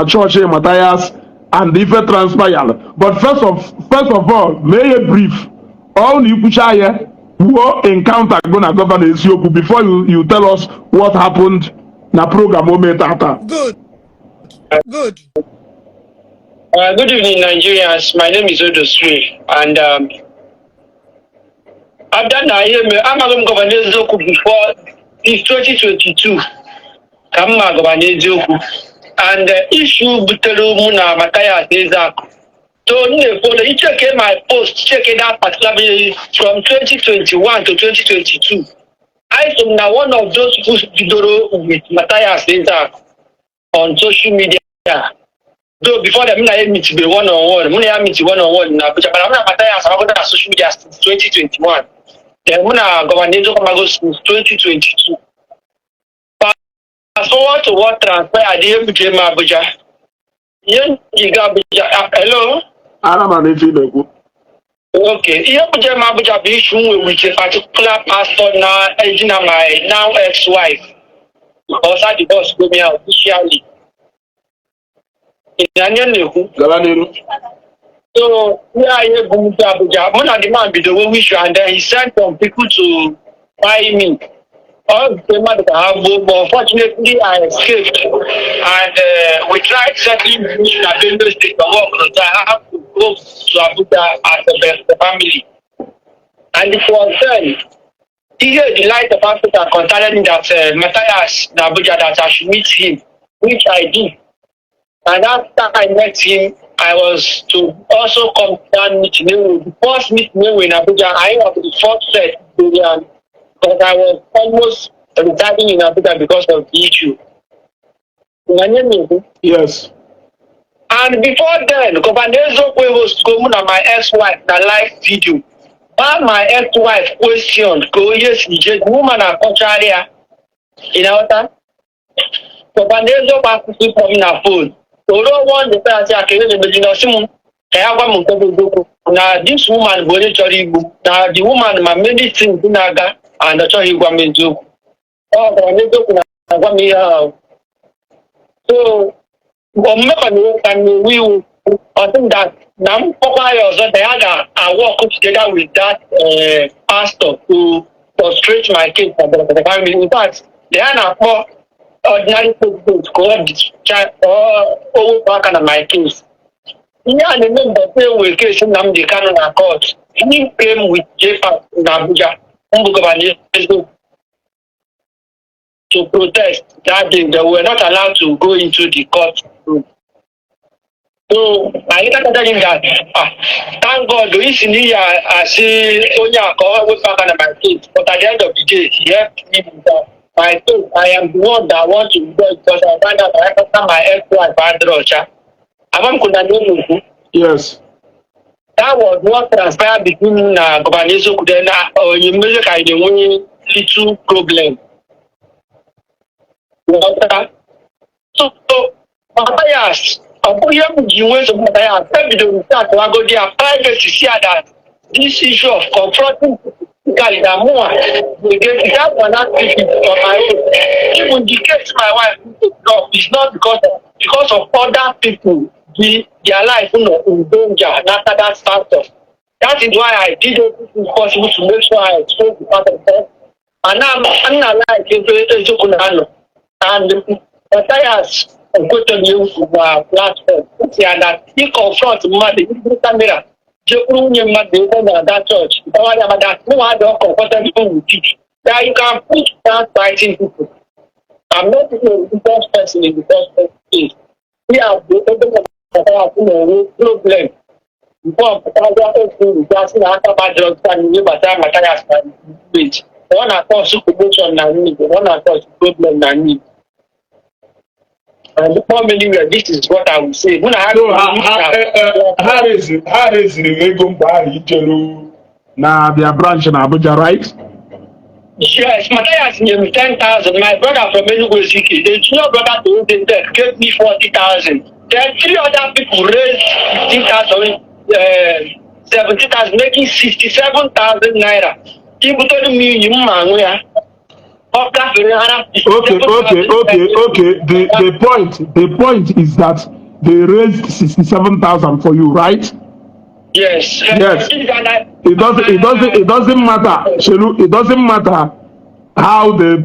chọọchị Matthias and ife transpired. But first of all, mee ya brief ọ na ikwucha ya kwuo encounter go na Governor Eziokwu before you tell us what happened na program o mee tata. Good. Good. Good evening, Nigerians. My name is Odo Sri, and abịa na ihe mere amaghị m Governor Eziokwu before this 2022 ka m ma Governor Eziokwu, and issue butere mụ na Matthias Ezeaku. So m na-efollow, you check my post, check that particular video from 2021 to 2022. I am na one of those who bidoro with Matthias Ezeaku on social media. Though before that, mụ na ya meet be one on one, mụ na ya meet one on one na Abuja, mana mụ na Matthias amago na social media since 2021. Then mụ na Governor Eziokwu amago since 2022. Fast forward to what transpired, ihe m ji eme Abuja. Ihe m ji gaa Abuja, ah, hello? Ana m ana ife ị na-ekwu. Okay, ihe m ji eme Abuja bụ issue nwe with a particular pastor na edina my now ex-wife. Because I divorce go me officially. Ị na-anya na-ekwu? Gaba n'iru. So, yeah, I go to Abuja. Mụ na the man bido nwe issue and then he sent some people to buy me. All the mmadụ ka ha gbuo, but unfortunately I escaped and we tried settling the issue na Benue State, but work so I have to go to Abuja as a best family. And it was then Ihe the Light of Africa contacted me that Matthias na Abuja, that I should meet him, which I did. And after I met him, I was to also come to that meeting. The first meeting in Abuja, I was the first set, because I was almost residing in Abuja because of the issue. My name is Yes. And before then, Governor Eziokwu was go mụ na my ex-wife na live video. Gba my ex-wife question ka onye si je, the woman akọchara ya. Ị na-aghọta? Governor Eziokwu akwụsị ịkpọ m na phone. O ruo one day asị ya ka ihe na-emezi na ọsị m ka ya gwa m nke bụ eziokwu na this woman bụ onye chọrọ igbu, na the woman ma many things na-aga and ọ chọghị ịgwa m eziokwu. Ọ gwara m eziokwu na agwa m ihe ahụ. So omume ka na-ewe iwu, ọ sị that na m kpọkwa ya ọzọ, na ya ga-work together with that pastor to frustrate my case na the family. In fact, na ya na-akpọ ordinary president ka ọ discharge, ka o wepụ aka na my case. Ihe a na-eme mgbe e nwere case Nnamdi Kanu na court, he came with JPAC na Abuja, mbụ Governor Eziokwu, to protest that day. They were not allowed to go into the court room. So I later tell him that, ah, thank God, isi n'ihi asị onye a ka ọ wepụ aka na my case, but at the end of the day, he helped me with that. My case, I am the one that want to go because I find out that after my ex-wife adịrị ọcha. Amam na n'enugwu. Yes. That was what transpired between na Governor Eziokwu then na onye mmezi ka anyị na-enwe little problem. Ghọtara? So Matthias, ọ bụghị ihe m ji nwee nsogbu Matthias, ebidoro m start wagodi ya privacy, si ya that this issue of confronting physically na mụnwa against that one, not speaking on my own. Even the case my wife picked up is not because of other people, their life nọ in danger after that factor. That is why I did everything possible to make sure I expose the pastor. And now I'm not like ebe eziokwu na-anọ. And Matthias ekwetoghị egwu na platform. Si ya na ị confront mmadụ, iburu camera jekwuru nwunye mmadụ ebe ọ na-aga chọọchị, gbawa ya mada mụnwa adịghị comfortable with it. That you can put down fighting people. I'm not a religious person in the first place. Ya bụ ebe Matthias na-enwe problem. Nke ọpụtaza okwu gasị na aka gbajiri ọtụtụ ihe gbasara Matthias na page. Ọ na-cause commotion na Igbo, ọ na-cause problem na Igbo. And before anywhere, this is what I will say. Mụ na ha So ha reziri ego mgbe ahụ ijelu na their branch na Abuja, right? Yes, Matthias nyere m 10,000. My brother from Enugu Ezike, the junior brother to Eze gave me 40,000. Then three other people raised 15,000, 70,000, making 67,000 naira. Ibutere m iyi mma aṅụ ya. Ọ gafere hara. Okay. The point is that they raised 67,000 for you, right? Yes. Yes. It doesn't matter, Shelu, it doesn't matter how they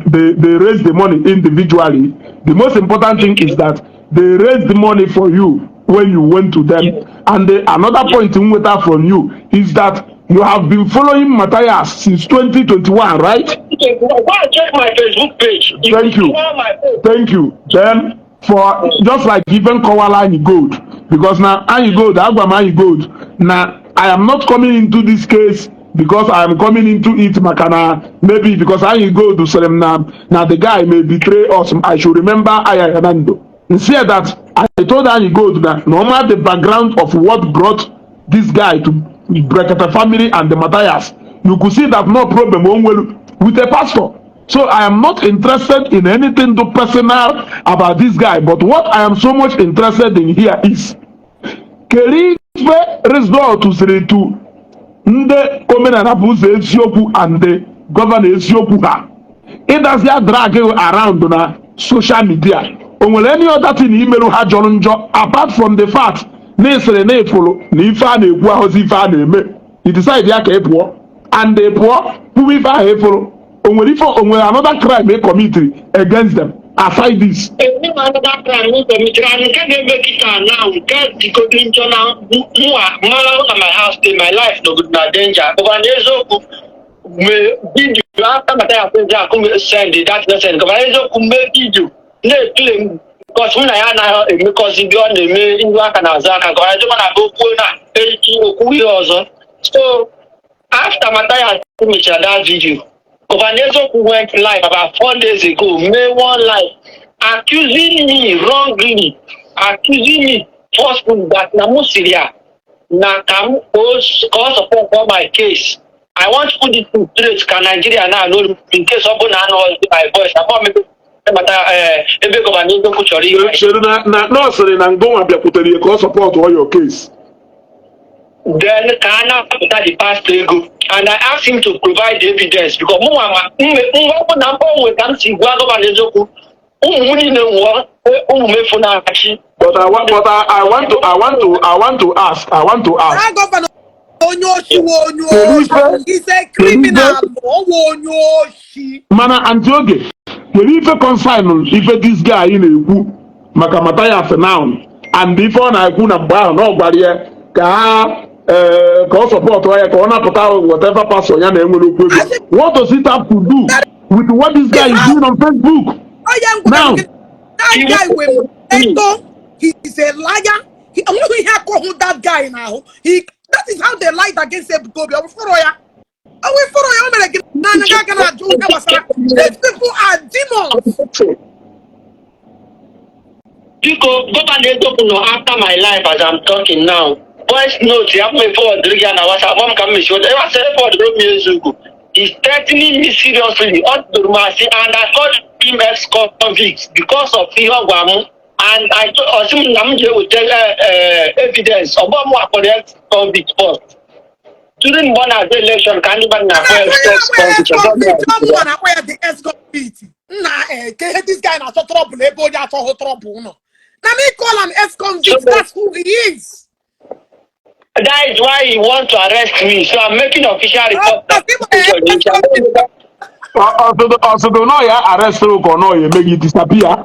raise the money individually. The most important thing is that they raised the money for you when you went to them. And another point in nweta from you is that you have been following Matthias since 2021, right? Okay, go and check my Facebook page. If Thank you. saw my post, Thank you. Then for just like even Kowala Anyị Gold, because now Anyị Gold, agwa m Anyị Gold, now I am not coming into this case because I am coming into it maka na maybe because Anyị Gold sịrị m na the guy may betray us. I should remember Ayayanando. Instead that I told Anyị Gold that no matter the background of what brought this guy to Brekete family and the Matthias, you could see that no problem onwelu with a pastor. So I am not interested in anything too personal about this guy, but what I am so much interested in here is kedu ife result siri to ndị omenala bụ ụzọ eziokwu and the Governor Eziokwu ha ịdazia drag around na social media. O nwere any other thing imerụ ha jọrọ njọ apart from the fact na ịsịrị na ịfụrụ na ife a na-ekwu ahụzi ife a na-eme, you decide ya ka ị pụọ and ị pụọ kwuwe ife ahụ ịfụrụ? O nwere ife, o nwere another crime ị committed against them aside this? Enwe m another crime m committed, and nke ga-eme kịta now, nke dịgodo njọ na mụa mara na my house dey, my life nọgodo na danger. Bụkwa na eziokwu. Mee video after Mathias Ezeaku send that message, Governor Eziokwu mee video na-eclaim because mụ na ya anaghị emekọzi ndị ọ na-eme ihu aka na azụ aka. Governor Eziokwu na-aga okwu na echi okwu ihe ọzọ. So after Mathias mechara that video, Governor Eziokwu went live about 4 days ago, mee one live accusing me wrongly, accusing me forcefully that na mụ siri ya na ka m ka ọ support all my case. I want to put it straight ka Nigeria na-anụ, in case ọ bụ na anụ my voice abụọ m ebe mata ebe Governor Eziokwu chọrọ ihe. Chere, na nọọsịrị na ngụnwa bịakwutere ya ka ọ support your case. Then ka a na-apụta the pastor ego, and I asked him to provide the evidence because mụ nwa ma nwa ọ bụ na mkpọ nwe ka m si gwa Governor Eziokwu ụmụ m niile nwụọ, ụmụ m efu na-achị. But I want, but I, I want to, I want to, I want to ask, I want to ask. That governor onye oshi wụ onye Kedu oshi. ife? He's a Kedu ife? criminal. Ọ wụ onye oshi. Mana Aunty Oge, kedu ife concern ife this guy na-ekwu maka Mathias now and ife ọ na-ekwu na mgbe ahụ na ọ gwara ya ka ha ka ọ support ya ka ọ napụta whatever pastor ya na-enwere okwu ego? Asị What does it have to do with what this guy is doing on Facebook onye ngwa now? gị, that guy wee eto, he is a liar. Onweghị ihe akọhụ that guy n'ahụ. He, that is how they lied against Ebuka Obi. Ọ bụ fọrọ ya, ọ wee fọrọ ya, o mere gị n'anya gị aka na-ajụ ihe gbasara. These people are demons. Biko, Governor Eziokwu nọ after my life as I'm talking now. Voice note ya m forward ya na WhatsApp m ka m mechie ebe asị forward m Eziokwu. He's threatening me seriously. Ọ tụrụ m asị and I called him ex-convict because of ihe ọ gwa m, and I ọ sị m na m ga-eweta evidence. Ọgbọ m akpọrọ ex-convict first during mgbe ọ na-azụ election ka ndị mmadụ na-akpọ na-akpọ ya ex-convict. Ex-convict, ọ mụnwa na-akpọ ya the ex-convict. Nna, ka ihe this guy na-achọ trouble ebe onye achọghị trouble nọ na me call am ex-convict. That's who he is. That is why he want to arrest me. So I'm making official report. Ọsụdụ nọ ya arrest ka ọ nọ ya eme gị disappear.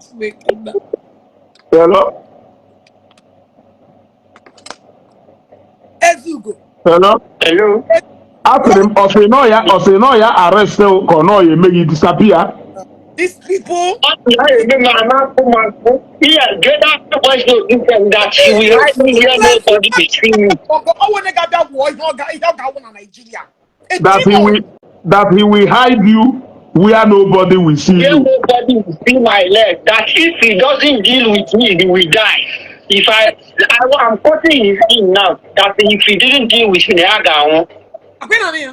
Chineke nna. Hello? Ezugo. Hello? Hello. Asịrị m, ọsịrị nọ ya arrest ka ọ nọ ya eme gị disappear. These people. Yeah, get that voice note that he will hide me here, nobody between me. Ọ wụ onye ga-abịa gwụọ ihe ọ ga-awụ na Nigeria. A That he demon. will that he will hide you where nobody will see Where you. nobody will see my leg. That if he doesn't deal with me, he will die. If I I'm quoting his thing now. That if he didn't deal with me, I go. Akwa na ya.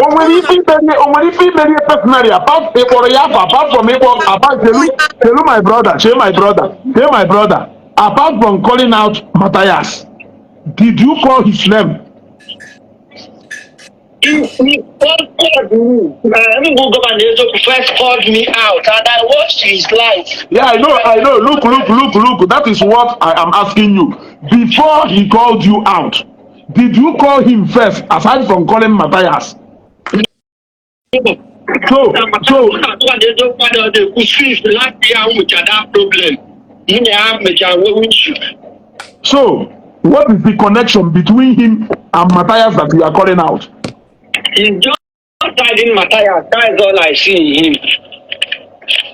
O nwere ife imeri personally apart ịkpọrọ ya afa, apart from ịkpọ, apart chelu, my brother, chee my brother, chee my brother, apart from calling out Matthias, did you call his name? He first called me. Enugu Governor Ezeoku first called me out, and I watched his live. Yeah, I know, I know. Look, look, look, look, that is what I am asking you. Before he called you out, did you call him first, aside from calling Matthias? So Ezeoku last year nwechara that problem. Mụ na ya mechara nwee issue. So what is the connection between him and Matthias that you are calling out? He's just hiding Matthias. That is all I see in him.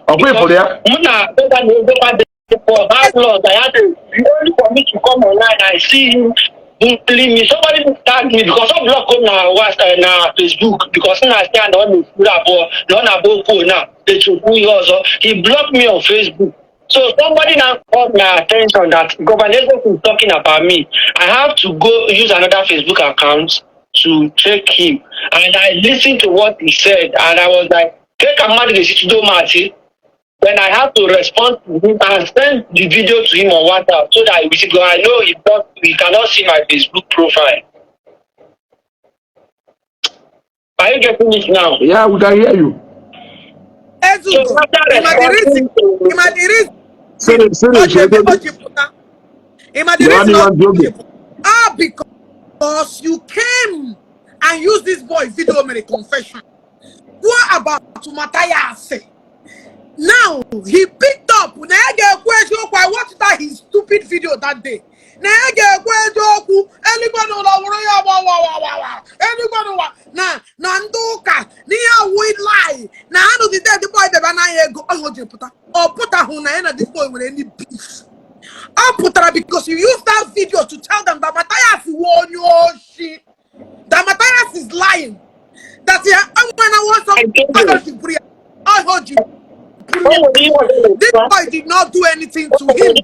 Ọkwa ịfụrụ ya? Mụ na Governor Ezeoku dị for how long I had to, only for me to come online, I see him bullying me. Somebody tag me because ọ block m na WhatsApp, na Facebook, because m na-asị ya na ọ na-ekwuru abụọ na ọ na-agba okwu na echekwu ihe ọzọ. He blocked me on Facebook. So somebody now called my attention that Governor Ezeoku is talking about me. I have to go use another Facebook account to check him. And I listened to what he said and I was like, take a mmadụ ga-esi chido m asị. Then I have to respond to him and send the video to him on WhatsApp so that he will see, because I know he does, he cannot see my Facebook profile. Are you getting it now? Yeah, we can hear you. Ezugo. So after Ịma the reason responding to ịma the reason Sịrị sịrị o ji eme chegodi. o ji pụta, ịma the Gawa reason n'ihu, o Aunty Oge. ji pụta, ah, because you came and used this boy video mere confession. What about Matthias? Now he picked up na ya ga-ekwu eziokwu. I watched that his stupid video that day. Na ya ga-ekwu eziokwu, eluigwe n'ụlọ wụrụ ya wa wa wa wa wa. boy did not do anything to him.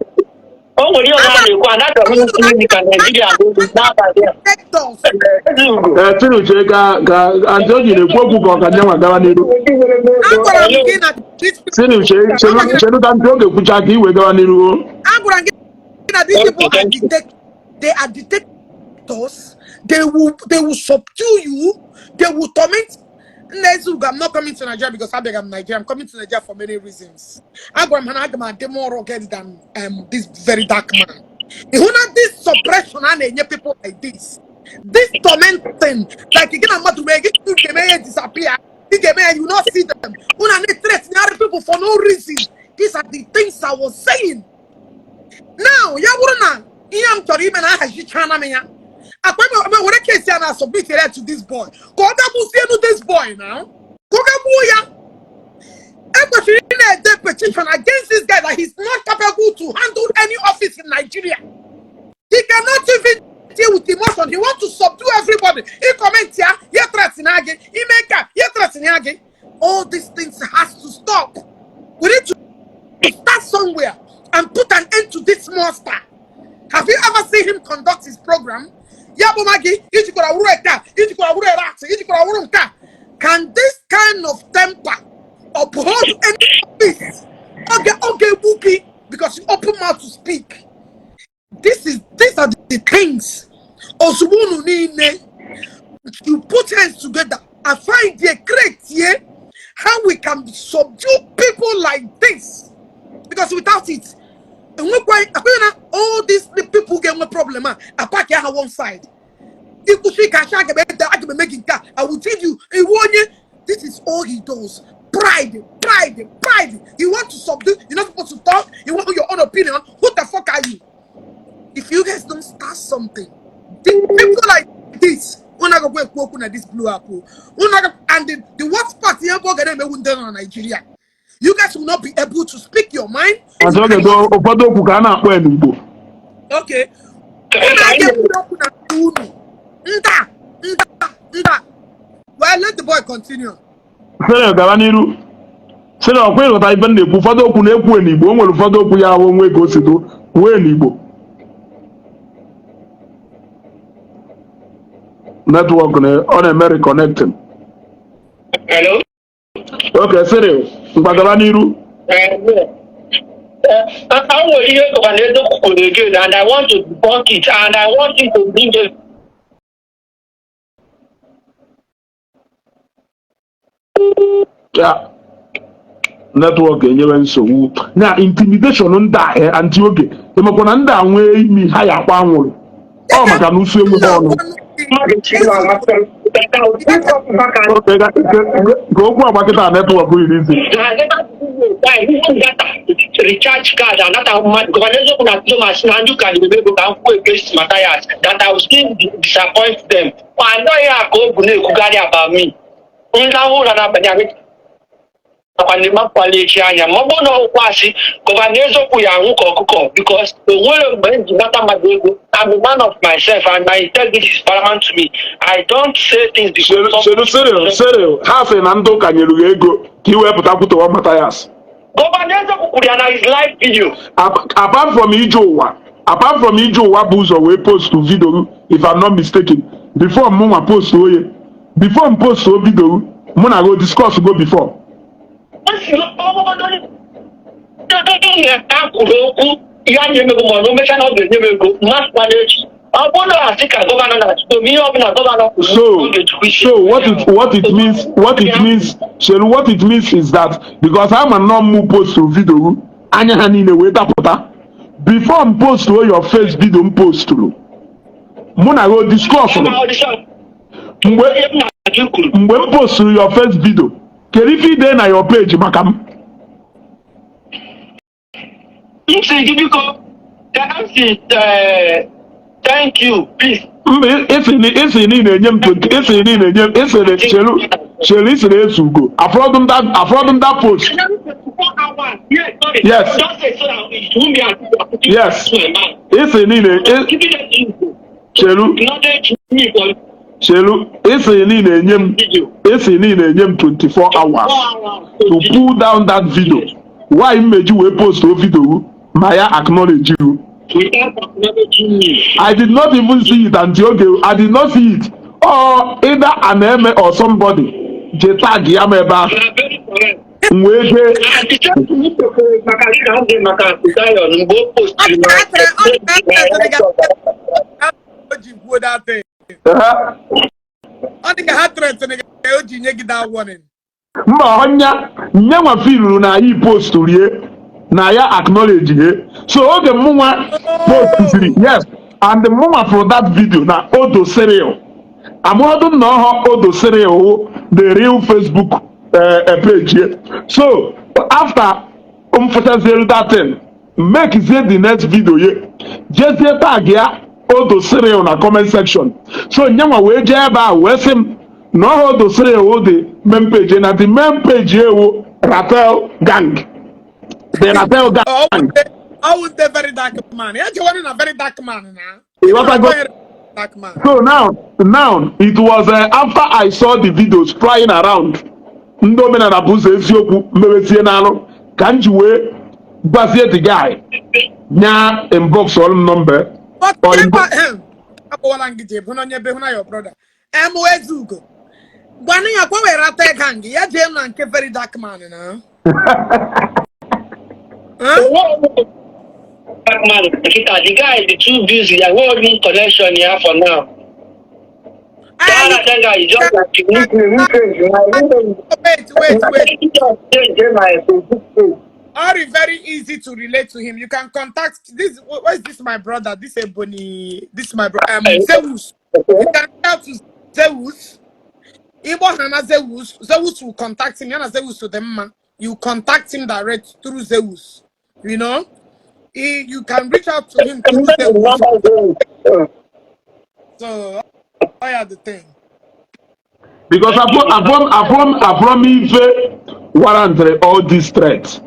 O nwere ihe ọzọ a na-ekwu, anachọrọ m ikwu ka Naijiria bụ n'abalị a. Protect us. Ezeugo. Ee, Chinuche, ka Aunty Oji na-ekwu okwu ka ọ ka nyenwa gawa n'iru. Agwara m gị na these people, Chinuche, chelu chelu ka Aunty Oge kwucha ka i wee gawa n'iru o. agwara m gị na these Okay, people are thank you. they are dictators. They will subdue you. They will torment. Nnezugo, I'm not coming to Nigeria because I beg I'm Nigeria. I'm coming to Nigeria for many reasons. Agwara m ha na aga m adị more rugged than this very dark man. Ịhụ na this suppression a na-enye people like this, this tormenting, like gị na mmadụ mee gị ga-eme ya disappear, ị ga-eme ya, you not see them. Una na-threaten other people for no reason. These are the things I was saying. Now, ya bụrụ na ihe m chọrọ ime na ahazichana m ya, akwa m were case ya na submit ya to this boy ka ọ ga gbusienu this boy now, ka ọ ga gbuo ya. Ekwesịrị ị na-ede petition against this guy that he's not capable to handle any office in Nigeria. He cannot even deal with emotion. He wants to subdue everybody. He comment ya, ya threaten gị, ime ka ya threaten gị. All these things has to stop. We need to start somewhere and put an end to this monster. Have you ever seen him conduct his program? Ya bụ ma gị ijikwara wuru eke a, ijikwara wuru rat, ijikwara wuru nke a. Can this kind of temper uphold any office? Oge egbu gị because you open mouth to speak. These are the things. Ozugbo unu niile you put hands together and find the create here how we can subdue people like this. Because without it, enwekwa akwenye na all these people ga-enwe problem a apaki ha one side. Ikwusi ka acha aga m ede, aga m eme gị nke a, I will tell you iwu onye. This is all he does. Pride, pride, pride. You want to subdue, you're not supposed to talk, you want your own opinion. Who the fuck are you? If you guys don't start something, the people like this, unu agakwa ekwu okwu na this blue apple. Unu aga, and the worst part ihe bụ ọ ga na-emewu ndị nọ na Nigeria. You guys will not be able to speak your mind. Aunty You Oge, cannot. ụfọdụ okwu ka a na-akpọ ya n'Igbo. Okay. Unu aga ekwu okwu na unu. Nda, nda, nda. Well, let the boy continue. Sịrị gawa n'iru. Sịrị ọkwa ịghọta ife m na-ekwu, ụfọdụ okwu na-ekwu ya n'Igbo, o nwere ụfọdụ okwu ya ahụ onwe ka o si do kwuo ya n'Igbo. Network na ọ na-eme reconnecting. Hello? Okay, Cyril, ngwa gaba n'iru. I nwere ihe Governor Ezeokwu kwuru again, and I want to debunk it, and I want you to bring it. Ya network enyewe nsogbu na intimidation ndị a. Aunty Oge, ịmakwa na ndị a nwee imi ha ya akwa anwụrụ ọ maka na usu enweghị ọnụ. Okay, ka okwu agba kịta network yiri isi. Recharge card and that mmadụ Governor Ezeokwu na Thomas na ndị ụka nyere m ego ka m kwuo against Matthias, that I will still disappoint them. Anaghị a ka o bu na-ekwugharị about me. Nrahụ ụra n'abalị a nakwa na ịmakwala echi anya ma ọ bụrụ na ọkwụ asị Governor Ezeokwu ya anwụ ka ọkụkọ, because o nwere mgbe m ji nata mmadụ ego. I'm a man of myself and my integrity is paramount to me. I don't say things because Chere, Cyril, Cyril, ha sị na ndị ụka nyere gị ego ka ị wee pụta kwutewa Matthias. Governor Ezeokwu kwuru ya na his live video. Apart from ije ụwa, apart from ije ụwa bụ ụzọ wee post video, if I'm not mistaken, before mụ nwa post oye, before m post o video, mụ na go discuss go before. O si ọbụgodo ihe ha kwuru okwu ya nye m ego, ma ọ na o mechaa na ọ ga-enye m ego mmasịkwana echi ọ bụrụ na asị ka governor na-achịkwa m ihe ọbụla governor kwuru So ọ ga-ejikwa isi. So what it means, Shelu, what it means is that because ama nnọọ mụ post video, anya ha niile wee dapụta. Before m post o your face video m posturu, mụ na go discuss mgbe Ihe m na-ajụ kwuru. Mgbe m posturu your first video, kedu ife ide na your page maka m? M sị gị biko ka m si thank you, please. Mba, isi na ị na-enye m 20, isi na ị na-enye m, isi na, chelu chelu, isi na ezu ugo afọdụ m that post. Yes. Yes. Isi na ị na chelu chelu, isi na ị na-enye m, isi na ị na-enye m 24 hours to pull down that video. Why mmeji wee post o video ma ya acknowledge you? Without acknowledging me. I did not even see it until, okay, I did not see it. Or either an eme or somebody je tag ya m ebe ahụ. You are very correct. M wee jee. And the same thing m kwukwere maka Chikamdi, maka Zion mgbe o postiri Ọ na dị ka o ji kwuo that thing. Eh, Ọ dị ka ha threatening gị, o ji nye gị that warning. Mba, ọnya nyenwa filuru na anyị post rie na ya acknowledge he. So oge mụnwa postiri, yes, and mụnwa for that video na Odo Cyril, amụọdụ na ọhọ Odo Cyril wụ the real Facebook page ye. So after m fụchazielu that thing, makezie the next video ye, jezie tag ya Odo Cyril na comment section. So nyenwa wee jee ebe a wee sị m na ọhọ Odo Cyril wụ the main page, na the main page ewu Ratel Gang, the Ratel Gang. Ọ wụ the Very Dark Man. Ya jewanụ na Very Dark Man na. Ịghọtago? Dark Man. So now it was after I saw the videos flying around, ndị omenala bụ ụzọ eziokwu mmewezie n'alụ ka m ji wee gwazie the guy nya inbox ọlụ m number. But Or inbox. Akpọwala m gị jee bụ na onye be hụ na your brother. Em Ezugo. Gwanụ ya kwa were ata gang ya jee na nke Very Dark Man na. Huh? Dark Man kita, the guy is too busy. I won't even connection here for now. That other guy is just like Wait, wait, wait. Change my Facebook page. Ari, very easy to relate to him. You can contact this. Where is this my brother? This Ebony. This my brother. Zeus. You can reach out to Zeus. Igbo Hana Zeus. Zeus will contact him. Yana Zeus to them man. You contact him direct through Zeus. You know, you can reach out to him through Zeus. So, I are the thing. Because afrom ife warrant all these threats.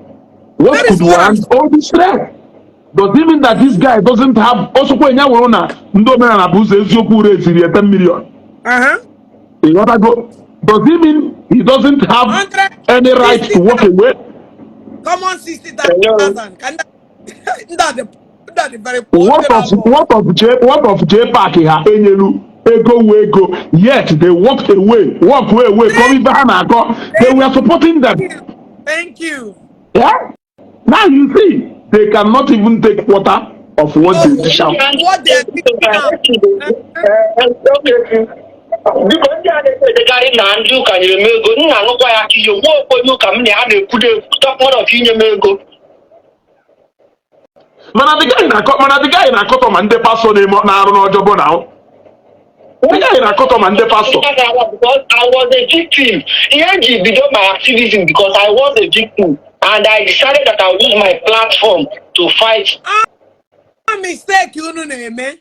What That is could warrant all this threat? Does it mean that this guy doesn't have osokwa nya wụrụ na ndị omenala bụ ụzọ eziokwu reziri ya 10 million? Ịghọtago? Does it mean he doesn't have any right to walk away? Common 60,000. Can that the very poor. What of J Park ha enyelu ego wu ego, yet they walked away, walk away kọrọ ife ha na-akọ. They were supporting them. Thank you. Yeah? Now you see, they cannot even take quarter of what they dish out. What they are thinking now. Biko, ndị a na-edegarị na ndị ụka nyere m ego, m na-anụkwa ya ka ihe nwa onye ụka m na ya na-ekwudo talk of inye m ego. Mana the guy na-akọtọ ma ndị pastọ na-eme na-arụ n'ọjọbọ na the guy na-akọtọ ma ndị pastọ. Because I was a victim. Ihe m ji bido my activism, because I was a victim and I decided that I would use my platform to fight. Ah, mistake unu na-eme.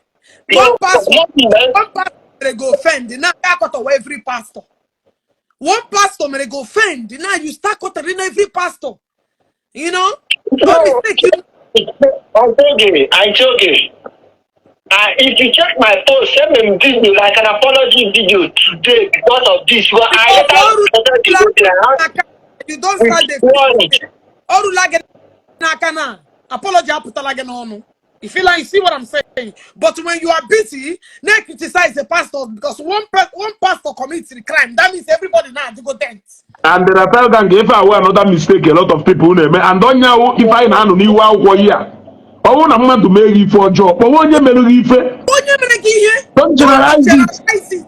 One pastor, one pastor mere go offend. Now akọtọwa every pastor. One pastor mere go offend. Now you start kọtọrọ every pastor. You know? One mistake you I told you. If you check my post, send me video like an apology video today because of this. Well, I later You don't start the ọrụla gị n'aka na apology apụtala gị n'ọnụ. You feel like you see what I'm saying? But when you are busy, now criticize the pastor because one pastor commits the crime. That means everybody now to go dance. And the Ratel Gang, ife awụ another mistake a lot of people na-eme, and onye awụ ife anyị na-anụ n'iwu akwụkwọ ihe a, ọ bụrụ na mmadụ mee gị ife ọjọọ, kpọwa onye mere gị ife. Onye mere gị ihe. Don't generalize it. Generalize it.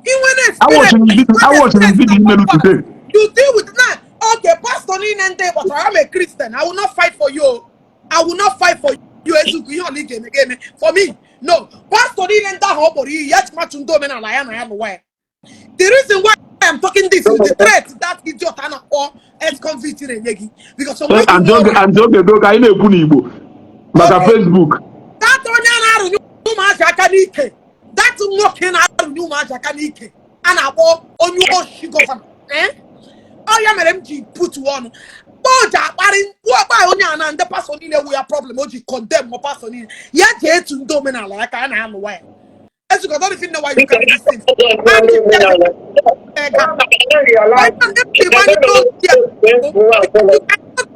Inwe na I watching video, I watching video melu today. You deal with now. Okay, pastor niile ndị, but I'm a Christian. I will not fight for you. I will not fight for you. Ezugu ihe ọla ị ga-eme ga-eme. For me, no. Pastor niile ndị ahụ ọ kpọrọ iyi ya chịmatụ ndị omenala ya na ya lụwa ya. The reason why I'm talking this is the threat that idiot a na-akpọ ex-convict na-enye gị. Because onwe gị Antị oge, antị oge do ka anyị na-ekwu n'Igbo maka Okay. Facebook. That onye a na-arụnye ụmụazị aka n'ike, that nwoke na-arụnye ụmụazị aka n'ike a na-akpọ onye oshi governor, eh? Ọ ya mere m ji putu ọnụ o ji akparị ọkpa onye a na ndị pastọ niile wu ya problem o ji condemn pastọ niile ya ji etu ndị omenala ya ka a na-alụwa ya. Ezugo, don't even know why you carry this thing. And you cannot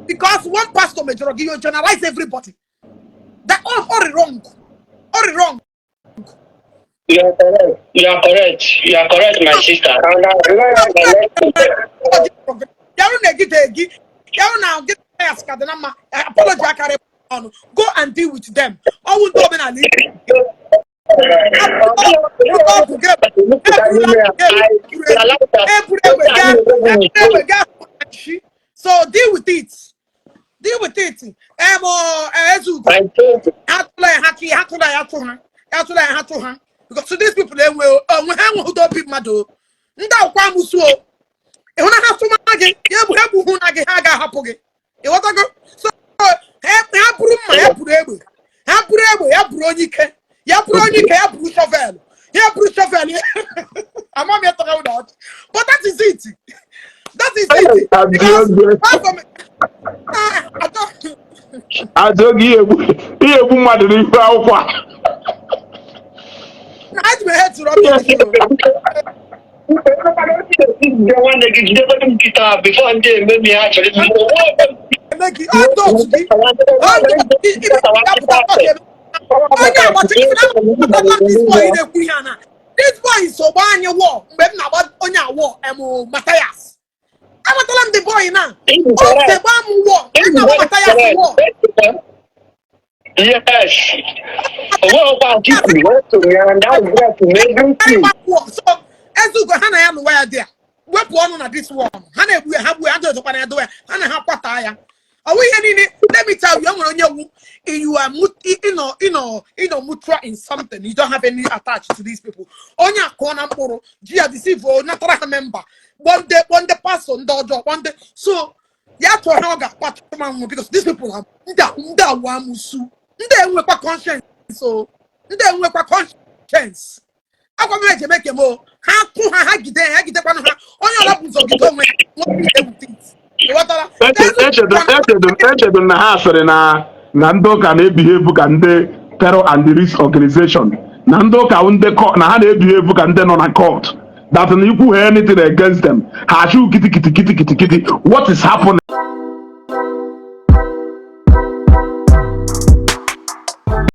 Because one pastor mejọrọ gị, you generalize everybody. That all wrong, all wrong. You are correct. You are correct. You are correct, my sister. And I realize my lesson. Yarụ na-egide egi, yarụ na gị na ya sị dị na mma, apology akarị ọnụ. Go and deal with them. Ọnwụ ndị omenala ọgwụ gị eburu egbe gaa, eburu egbe gaa. So deal with it, deal with it. Ezugo I told you. Ha tụla ya, ha tụ ya, ha tụla ya, tụ ha, ya tụla ya, ha tụ ha, because these people enwe onwe ha enweghị obi mmadụ o. Ndị akwụkwọ amụsụ o, ịhụ na ha tụma gị ya egbu, ha egbuhu na gị, ha ga-ahapụ gị, ịghọtago? So ha buru mma, ya buru egbe, ha buru egbe, ya buru onye ike, ya buru onye ike, ya buru shovel, ya buru shovel. Ama m ya tọrọ ụlọ ọchị, but that is it, that is it, because pastor, ah, I don't Ajọ gị, ihe egbu mmadụ n'ihu akwụkwọ a. Na eji m ehe tụrụ ọbịa o. Nwanne gị jidegodi m nkịta before ndị ememi ha chọrọ ime. Eme gị ọdụ otu gị ọdụ gị apụta onye agbata na this boy na-ekwu ihe a na this boy so gbaa anyị wọ mgbe m na-agba onye awọ em Mathias. Amatala m the boy na o se gbaa m wọ mgbe m na-agba Mathias wọ. Yes. Onweghịkwa nke kwuru otu ya and that was everything. Wọ so Ezugo ha na ya n'ụwa ya dị a wepụ ọnụ na this one. Ha na-egbu ya, ha gbuo ya, ha dozokwana ya, dowe ya, ha na ha kwata ya. Ọwụ ihe niile, let me tell you, e nwere onye wu you are ịnọ mutual in something. You don't have any attached to these people. Onye akụọ na mkpụrụ ji ya deceive o natara ha member, kpọọ ndị pastor, ndị ọjọọ, kpọọ ndị so ya chọrọ ha, ọ ga-akpatụ nwụ, because these people are ndị awụ amụsụ, ndị enwekwa conscience o, ndị enwekwa conscience. Agwa m eji eme kem o, ha tụ ha, ha gide ha, gidekwanụ ha. Onye ọla bụ ụzọ gide onwe ya nwoke with it, ịghọtara? Echedo na ha sịrị na ndị ụka na-ebehave ka ndị terror and risk organization, na ndị ụka wụ ndị na ha na-ebehave ka ndị nọ na court, that na ikwu ha anything against them, ha achụ kiti kiti kiti kiti kiti. What is happening?